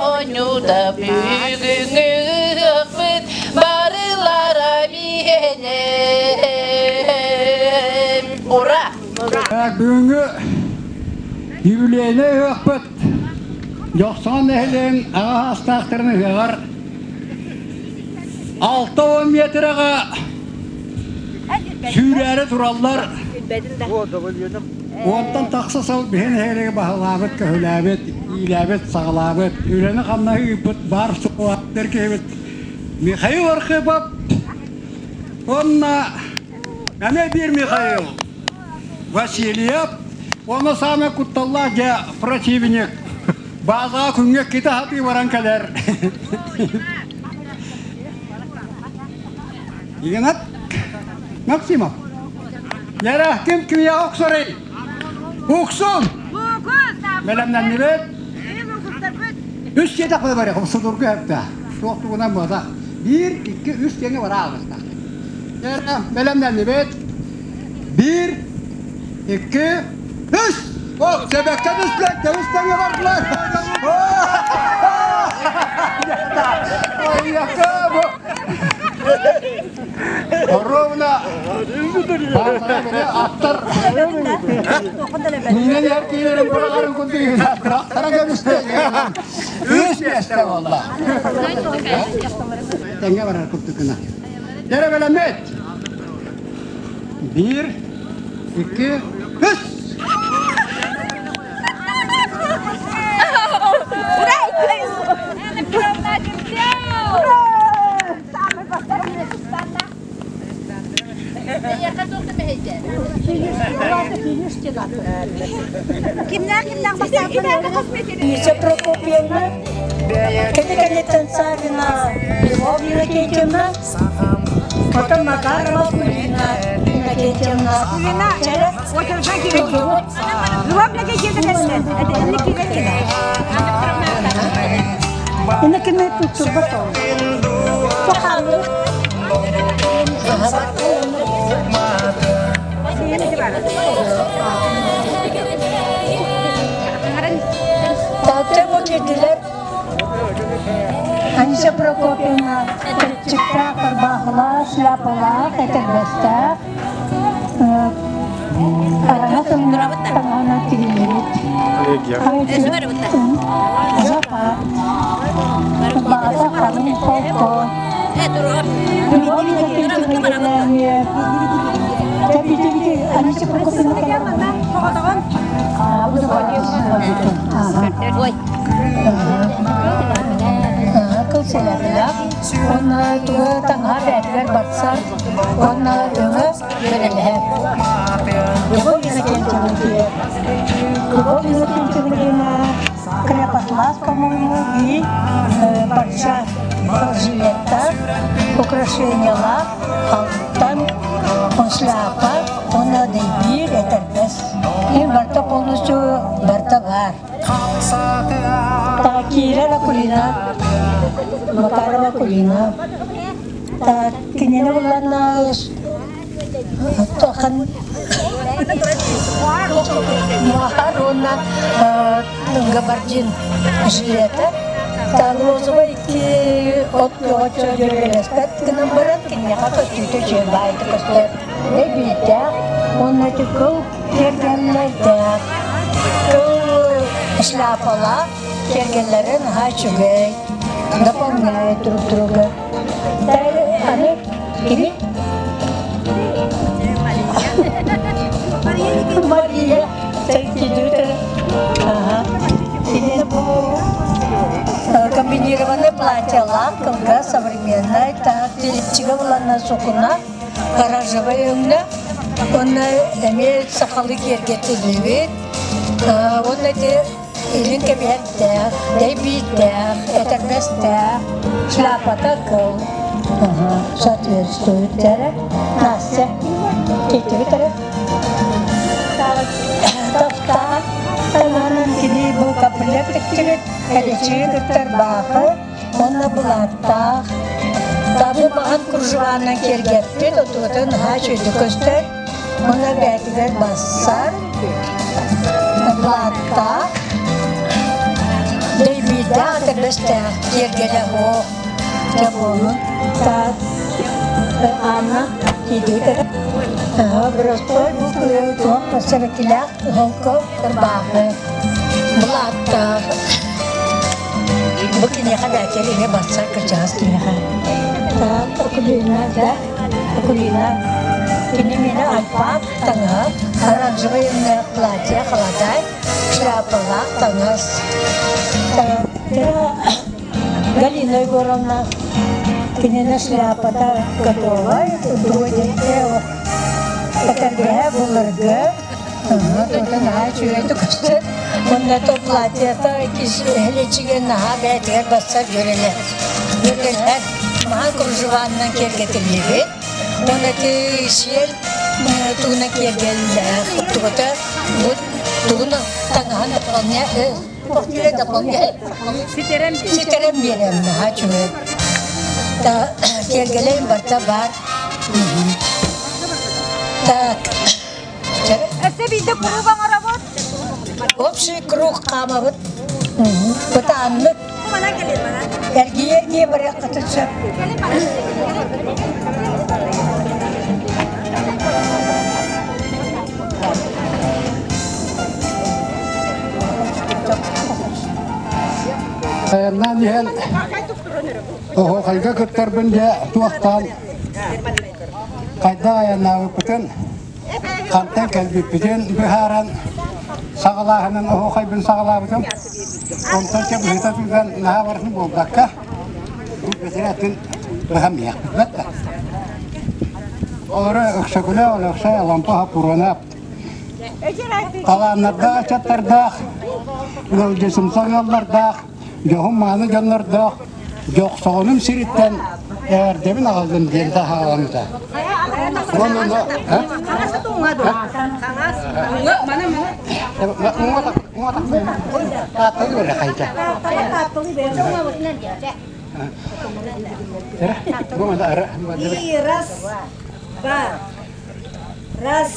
оонньуута бүгүҥҥү ыһыахпыт барылара биһэнэ. Ура! Бүгүҥҥү юбилейнай ыһыахпыт Дьохсоон нэһилиэгин аҕа саастаахтарын ыһыаҕар 60 метрэҕэ Сүүрээри тураллар. Уонтан тахса сыл биһи нэһилиэги баһылаабыт, көһүлээбит, иилээбит, саҕалаабыт, үлэни-хамнаһы ыыппыт баар суолааттар киһибит Михаил Архипов уонна эмиэ биир Михаил Васильев уонна саамай кутталлаах дьэ противник баазаҕа күҥҥэ кита сатыы баран кэлэр Игнат Максимов. Яра, ким кимиэхэ охсорой? Уксун! Бэлэмнэннибит. Үс сиэтэх барыах, судургу хэппэ. Суох тугунан буота. Биир, икки, үс диэҥҥэ бара аҕыстах. Яра, бэлэмнэннибит. Биир, икки, үс! О, себекке түстүлэр, көмүс тэҥҥэ бардылар. Ой, бу. Ровно аттар Миинен эр киилерин быраҕарын курдук тырахтара көмүстэ. Үс миэстэ буолла. Тэҥҥэ барар курдук гына. Дэрэ бэлэммит. Биир, икки, үс! Кимнээх-кимнээх Миша Прокопьевна, кини кэнниттэн Савина Любовь Иннокентьевна, потом Макарова Кулина Иннокентьевна. Иннокентьевна туттурбат Тааттаҕа киирдилэр Анисия Прокопьевна чыпчыктаах ырбаахылаах, шляпалаах, этэрбэстээх, араҥа таҥаһынан тигиллибит. Запад, баата халыҥ холко, Уонна тугу таҥаһа бээтигэр барсар уонна өҥө үөрэлэһэр. Любовь Иннокентьевна Любовь Иннокентьевна крепотлас, по-моему, и парча жилеттар, украшениялар, алтан, шляпа, уонна дэйбиир, этэрбэс. И барта полностью барта баар. Так, Кира Акулина, Макарова Акулина. Так, кинини булланна тохан Муахар уонна габардин жилета. Розовый икки от көҕө дьүөрэлэспэт гынан баран киниэхэ көстүүтэ үчүгэй баайыта көстөр. Эбииттээх уонна ити кыл киэргэллэрдээх, кыл шляпалаах киэргэллэрэ наһаа үчүгэй, дополняет друг друга. Аны кини Мария Комбинированное платьелаах, кылгас, современное, так, чига буланна сукуна, оранжевай өҥнө, уонна эмиэ сахалыы киэргэтиллибит, уонна ити илин кэбиһэрдээх, дэйбиирдээх, этэрбэстээх, шляпата кыл соответствует эрэ. Настя, киирдибит эрэ. Таптаан таҥаһынан кини бу каприолет тиктибит, эличиги кыттар баахы уонна былааттаах. Табы маҕан кружеванан киэргэппит, отуота наһаа үчүгэйдик көстөр. Уонна бээтигэр бассар, былааттаах, дэйбиирдээх, этэрбэстээх киэргэлэ оһох дьэ буолун. Так, Анна, киирдибит эрэ. Боростуой бу туох сэбэккилээх холко ырбаахы, былааттаах. Бу киниэхэ бээтигэр эмиэ барсар кырдьаҕас киһиэхэ. Так, Акулина, да, Акулина. Кини миэнэ альпаак таҥаһа, оранжевай өҥнөөх платье, халадай, шляпалаах таҥас. Галина Егоровна кинини шляпата готова, этэргэһэ былыргы, тута наһаа үчүгэйдик көстөр. Уонна то платьета иһиличигэ наһаа бэйэтигэр бассар дьүөрэлэр. Дьүөрэлэр маһан кружеванынан киэргэтиллибит. Уонна ити сиэл тугунан киэргэллээх. Тугута бу тугун таҥаһын дополняет Ситэрэн биэрэн наһаа үчүгэй. Киэргэлэйим барыта баар. Так. Өссө биирдэ круг оҥоробут. Общий круг хаамабыт. Бытааннык эргийэ-эргийэ барыаххытын сөп. Айаннаан иһэн оһуохайга кыттарбын дьэ туохтаан хайдах айаннаабыппытын, хантан кэлбиппитин быһааран саҕалааһынын оһуохайбын саҕалаабытым. Онтон чэ быһыта тыытан наһаа барытын буолбакка, бу бэтэрээттин быһан биһиэхпит да. Олору Өксөкүлээх Өлөксөй Алампа Хаппуруонап талааннардаах ыччаттардаах, ыалдьысымсах ыаллардаах, дьоһун-мааны дьоннордоох Дьохсоҕонум сириттэн эҕэрдэбин аҕаллым диэн таһааламмыта. Уонна Раз, два, раз.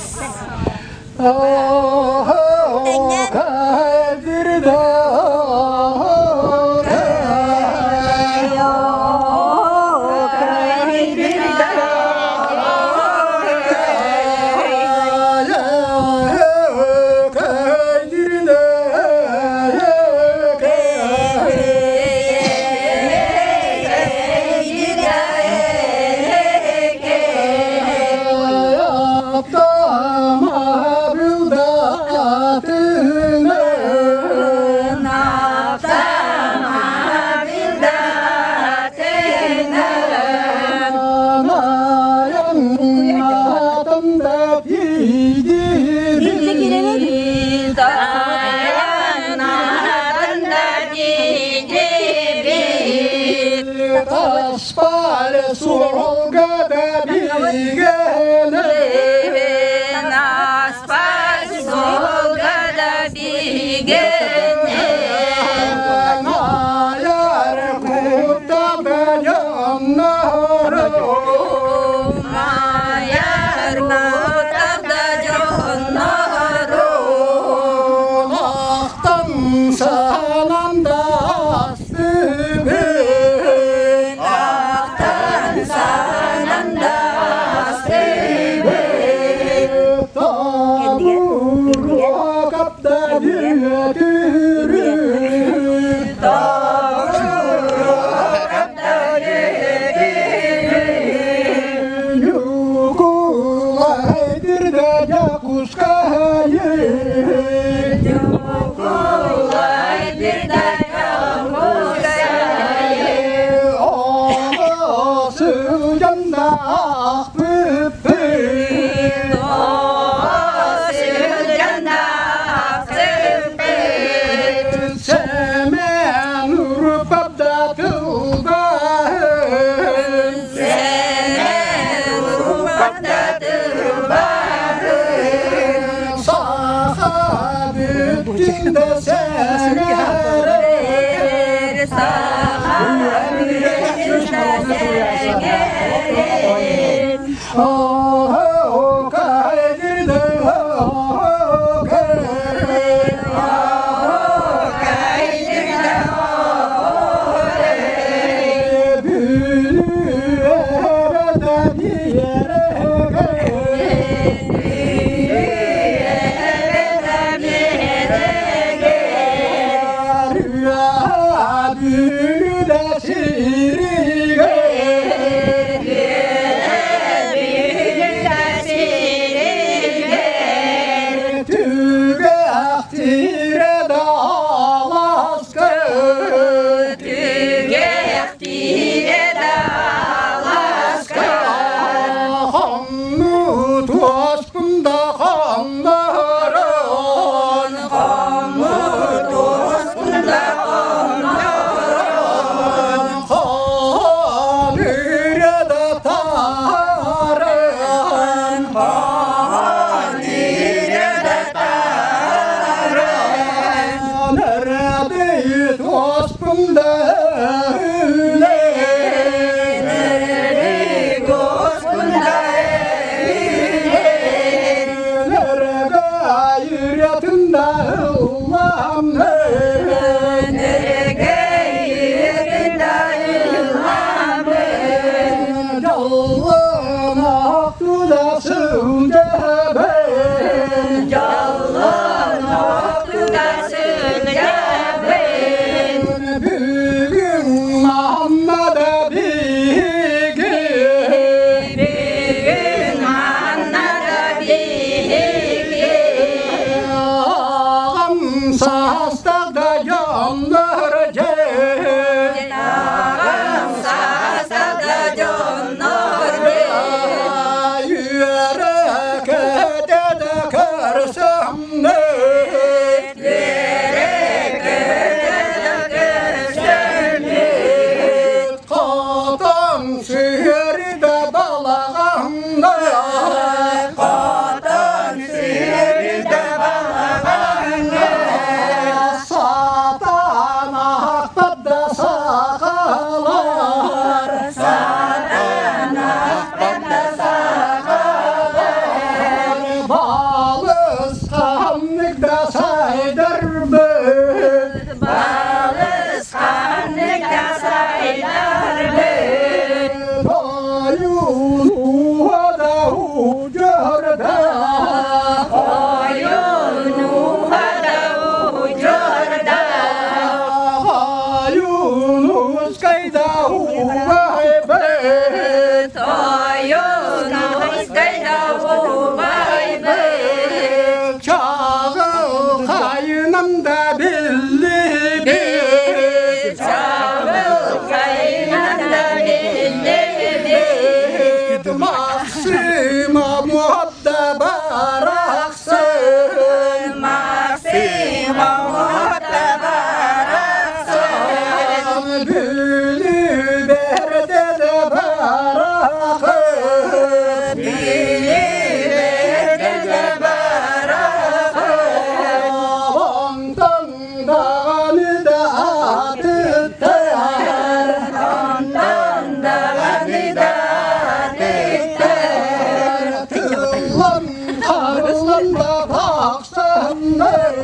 да тахсаммыт,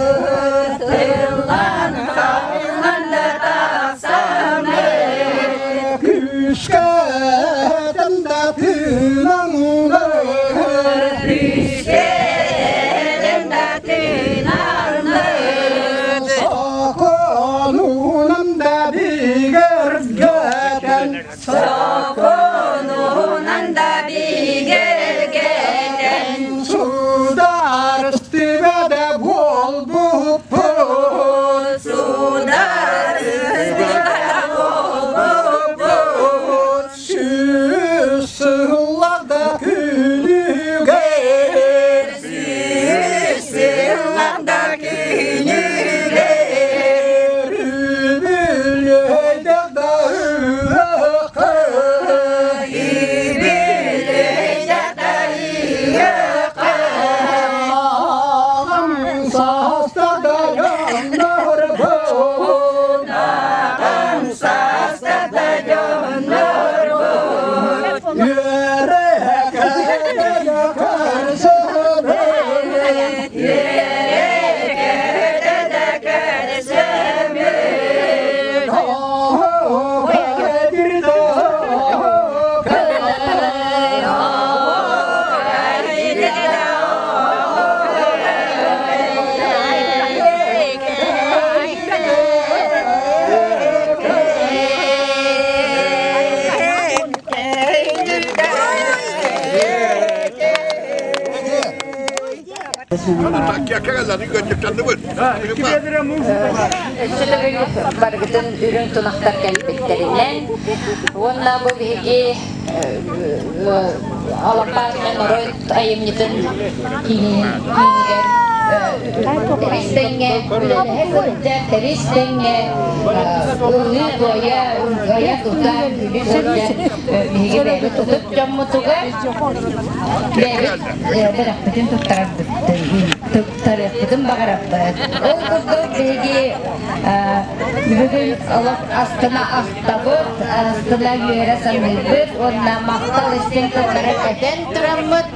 Тыллан хабыллан да тахсаммыт, Күүскэ этэн да тыынаммыт, Күүскэ этэн да тыынаммыт, Сокуонунан да бигэргэтэн, Сокуонунан да бигэргэтэн, Судаарыстыба да буолбуппут, Судаарыстыба да буолбуппут, Сүүс сыллар да күнүгэр, Сүүс сыллар да күнүгэр, Үбүлүөйдээх да ыһыахха, Үбүлүөйдээх да ыһыахха, Аҕам саастаах да дьоннорбут, Аҕам саастаах да дьоннорбут, Үөрэ көтө көрсөбүт, Үөрэ көтө да көрсөбүт, Баргытын үрүҥ тунахтар кэлбиттэринэн уонна бу биһиги Алапаат норуот айымньытын киинигэр тэрис тэҥҥэ үлэлэһэ сылдьар тэрис тэҥҥэ ыллыы-туойа, айа-тута үҥкүүлүү сылдьар биһиги бэйэбит ытык дьоммутугар бэйэбит бэлэхпитин туттарыахпытын баҕарабыт. Ол курдук биһиги бүгүн олох астына ахтабыт, астына үөрэ саныыбыт уонна махтал истиҥ тыллары этэн тураммыт.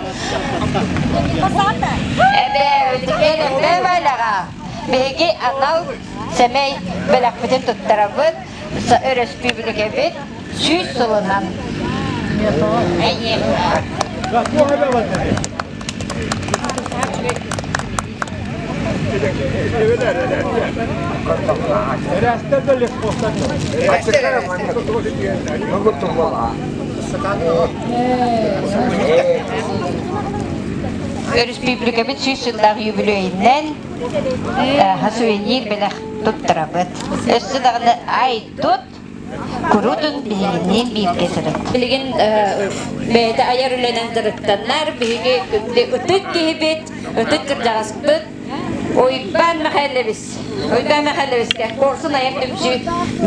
Эбээбитигэр эбээ Валяҕа биһиги анал сэмэй бэлэхпитин туттарабыт, өрөспүүбүлүкэбит 100 сылынан. Өрөспүүбүлүкэбит 100 сыллаах юбилейинэн сувенир бэлэх туттарабыт. Өссө даҕаны ай тут курутун биһигинниин бииргэ сырыт. Билигин бэйэтэ айар үлэнэн дьарыктанар, биһиги ытык киһибит, ытык кырдьаҕаспыт Уйбаан Михайлович, Уйбаан Михайловичка Куорсун айар түмсүү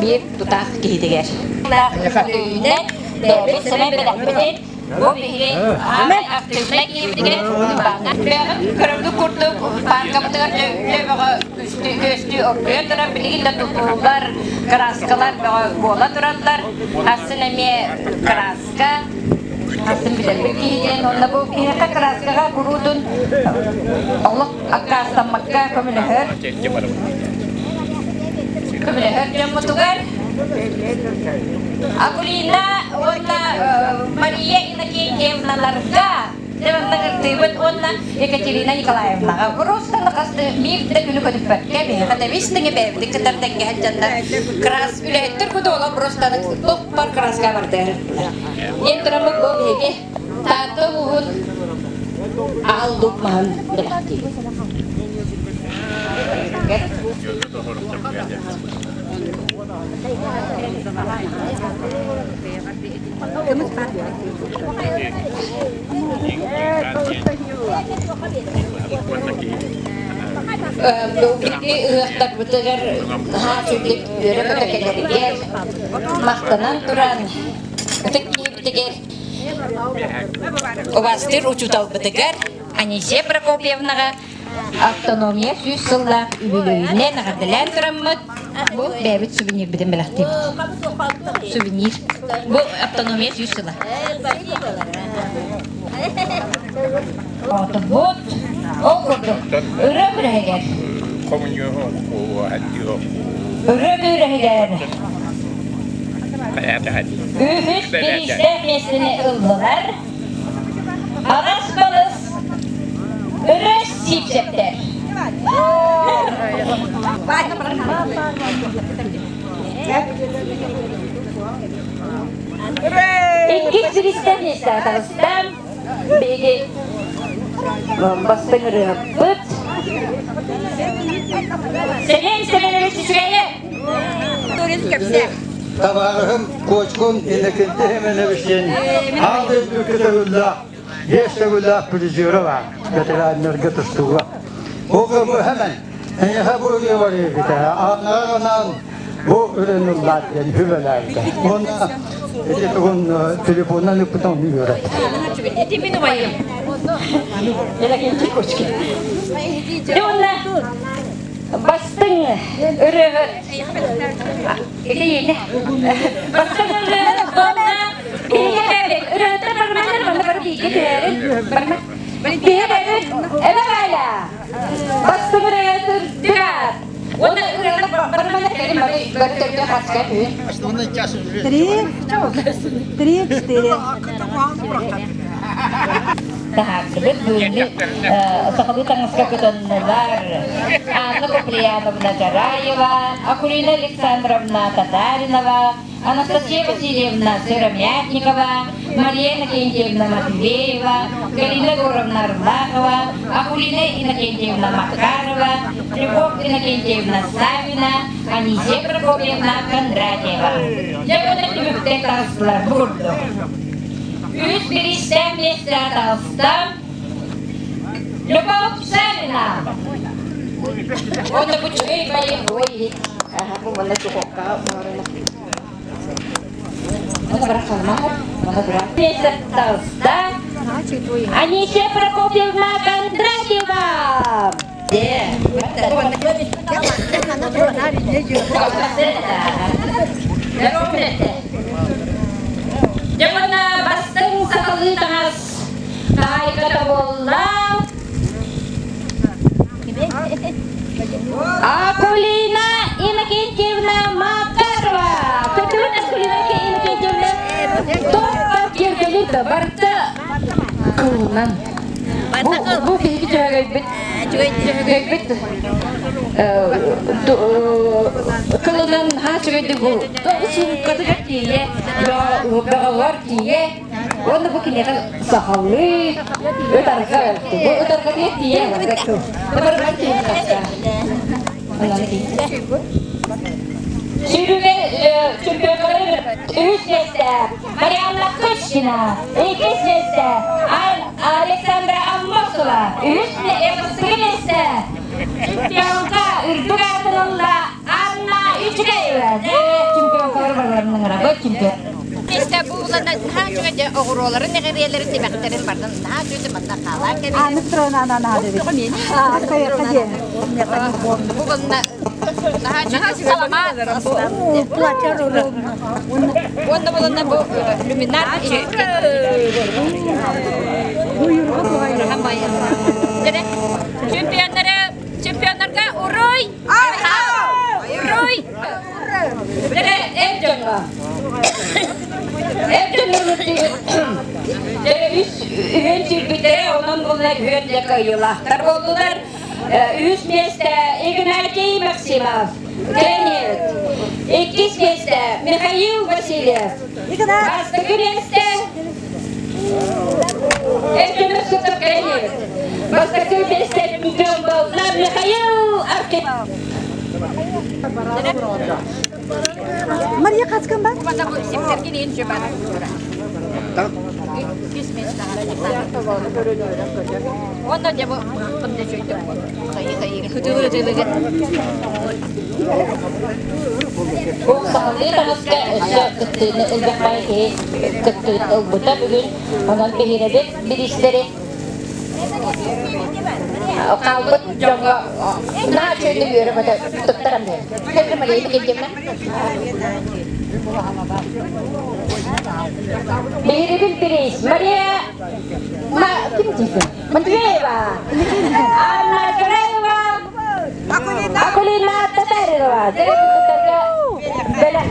биир тутаах киһитигэр. Бэйэбит сэмэй бэлэхпитин бу биһиги аамай активнай киһибитигэр Уйбааҥҥа көрөргүт курдук пааркабытыгар үлэ бөҕө күөстүү оргуйан турар билигин да тутуулар, кырааскалар бөҕө буола тураллар. Астын эмиэ кырааска астын бүтэрбит киһи диэн уонна бу киһиэхэ кырааскаҕа куруутун олох аккаастаммакка көмөлөһөр көмөлөһөр дьоммутугар Акулина уонна Мария Иннокентьевналарга Дьэ, уонна Екатерина Николаевнаҕа просто хас биир да күнү көтүппэккэ биһиэхэ тэбис-тэҥэ бэйэбитин кытары тэҥҥэ сылдьаннар крас үлэһиттэр кутуола просто топпар краска бардыар. Диэн тураммыт бу биһиги Таатта улууһун аал луук маһын бэлэхтиибит. Биһиги ыһыахтарбытыгар наһаа үчүгдүк үөрэ-көтө кэлэригэр махтанан туран ытык киһибитигэр убастыыр учууталбытыгар Анисия Прокопьевнаҕа автономия 100 сыллаах үбүлүөйүнэн эҕэрдэлээн тураммыт бу бэйэбит сувенирбитин бэлэхтиибит. Сувенир. Бу автономия 100 сыла. Отубут ол курдук ырыа күрэһигэр ырыа күрэһигэр үһүс бириистээх миэстэни ыллылар аҕас балыс ырыа Сиипсэптэр. Иккис бириистээх миэстэҕэ таҕыстам. Биһиги бастыҥ ырыаһыппыт. Сэмэн Сэмэнович үчүгэйэ. Табаарыһым Кочкун Иннокентий Семенович диэн аал дойду төгүллээх, биэс төгүллээх призера баар ветераннарга тустууга. Ол көмөһөмөн эйиэхэ бу ырыа барыйбыта. Ааннара анаан бу ырыаны ыллаат диэн хүбэлээбитэ. Уонна ити тугун телефонунан ыппыта ону үөрэт. Ити мин убайым. Иннокентий Кочкин. Дьэ уонна бастыҥ ырыаһыт ити ийэтэ. Бастыҥ ырыаһыт уонна биһиги ырыаһыттар барыманнар манна бары бииргэ түһэрин барыма. Биһиги эбэ Валя бастыҥ ырыаһыт үрдүк Уонна ырыалар барымана кэлин бары бары төрдө хаска түһүн. Три, три, четыре. Таһаардыбыт бүгүҥҥү сахалыы таҥаска кытыннылар Анна Куприяновна Жараева, Акулина Александровна Татаринова, Анастасия Васильевна Сыромятникова, Мария Иннокентьевна Матвеева, Галина Егоровна Орлахова, Акулина Иннокентьевна Макарова, Любовь Иннокентьевна Савина, Анисия Прокопьевна Кондратьева. Дьэ, уонна түмүктэн таҕыстылар бу курдук. Үс бириистээх миэстэ таҕыста Любовь Савина. Уонна бу үчүгэй байы ой бу манна духовкаҕа Миэстэ таҕыста Анисия Прокопьевна Кондратьева. Дьэ уонна бастыҥ сахалыы таҥас хаһаайката буолла Акулина Иннокентьевна Макарова. Көтүрүн Акулина Иннокентьевна топ киэргэлин да барыта кылынан. Бу биһиги дьөһөгөйбүт дьөһөгөйбүт кылынан наһаа үчүгэйдик бу суумкатыгар тиийэ бөҕөҕөр тиийэ уонна бу киниэхэ сахалыы ытарга бу ытаргатыгар тиийэ ытаргар тиийэ Сүүрүүгэ чемпионнары үһүс миэстэ Марианна Кычкина, иккис миэстэ Александра Аммосова, үһүс бастакы миэстэ чемпионка үрдүк аатын ылла Анна Үчүгэева. Чемпионкалар барыларын ыҥырабыт чемпион. Миэстэ бу улана наһаа үчүгэй оҕуруоларын эҕириэлэрин тимэхтэрин бардын наһаа үчүгэй манна хаалаан кэбиһэр. Анык Бу манна Уонна буланна бу люминар Чемпионнары чемпионнарга уруй! Уруй! Эр дьоҥҥо Эр дьоннор үс үһүн сүүрбүттэрэ, онон буллар үһүөн дьэ кыайыылаахтар буоллулар. Үс миэстэ Игнатий Максимов, Кеннет. Иккис миэстэ Михаил Васильев. Бастакы миэстэ Эркинов Сытов Кеннет. Бастакы миэстэ чемпион буолла Михаил Архипов. Мария Хацкан бар? Уонна дьэ бу Бу сахалыы таҥаска өссө кыттыыны ылбахпай киһи кыттыыны ылбыта бүгүн. Онон биһирэбит бириистэри хаалбыт дьоҥҥо наһаа үчүгэйдик үөрэ-көтө туттаран биэрдим. Мария Киргиммэ. Биһирибил бириис Мария Матвеева, Анна Чураева, Акулина Татаринова. Бэлэх.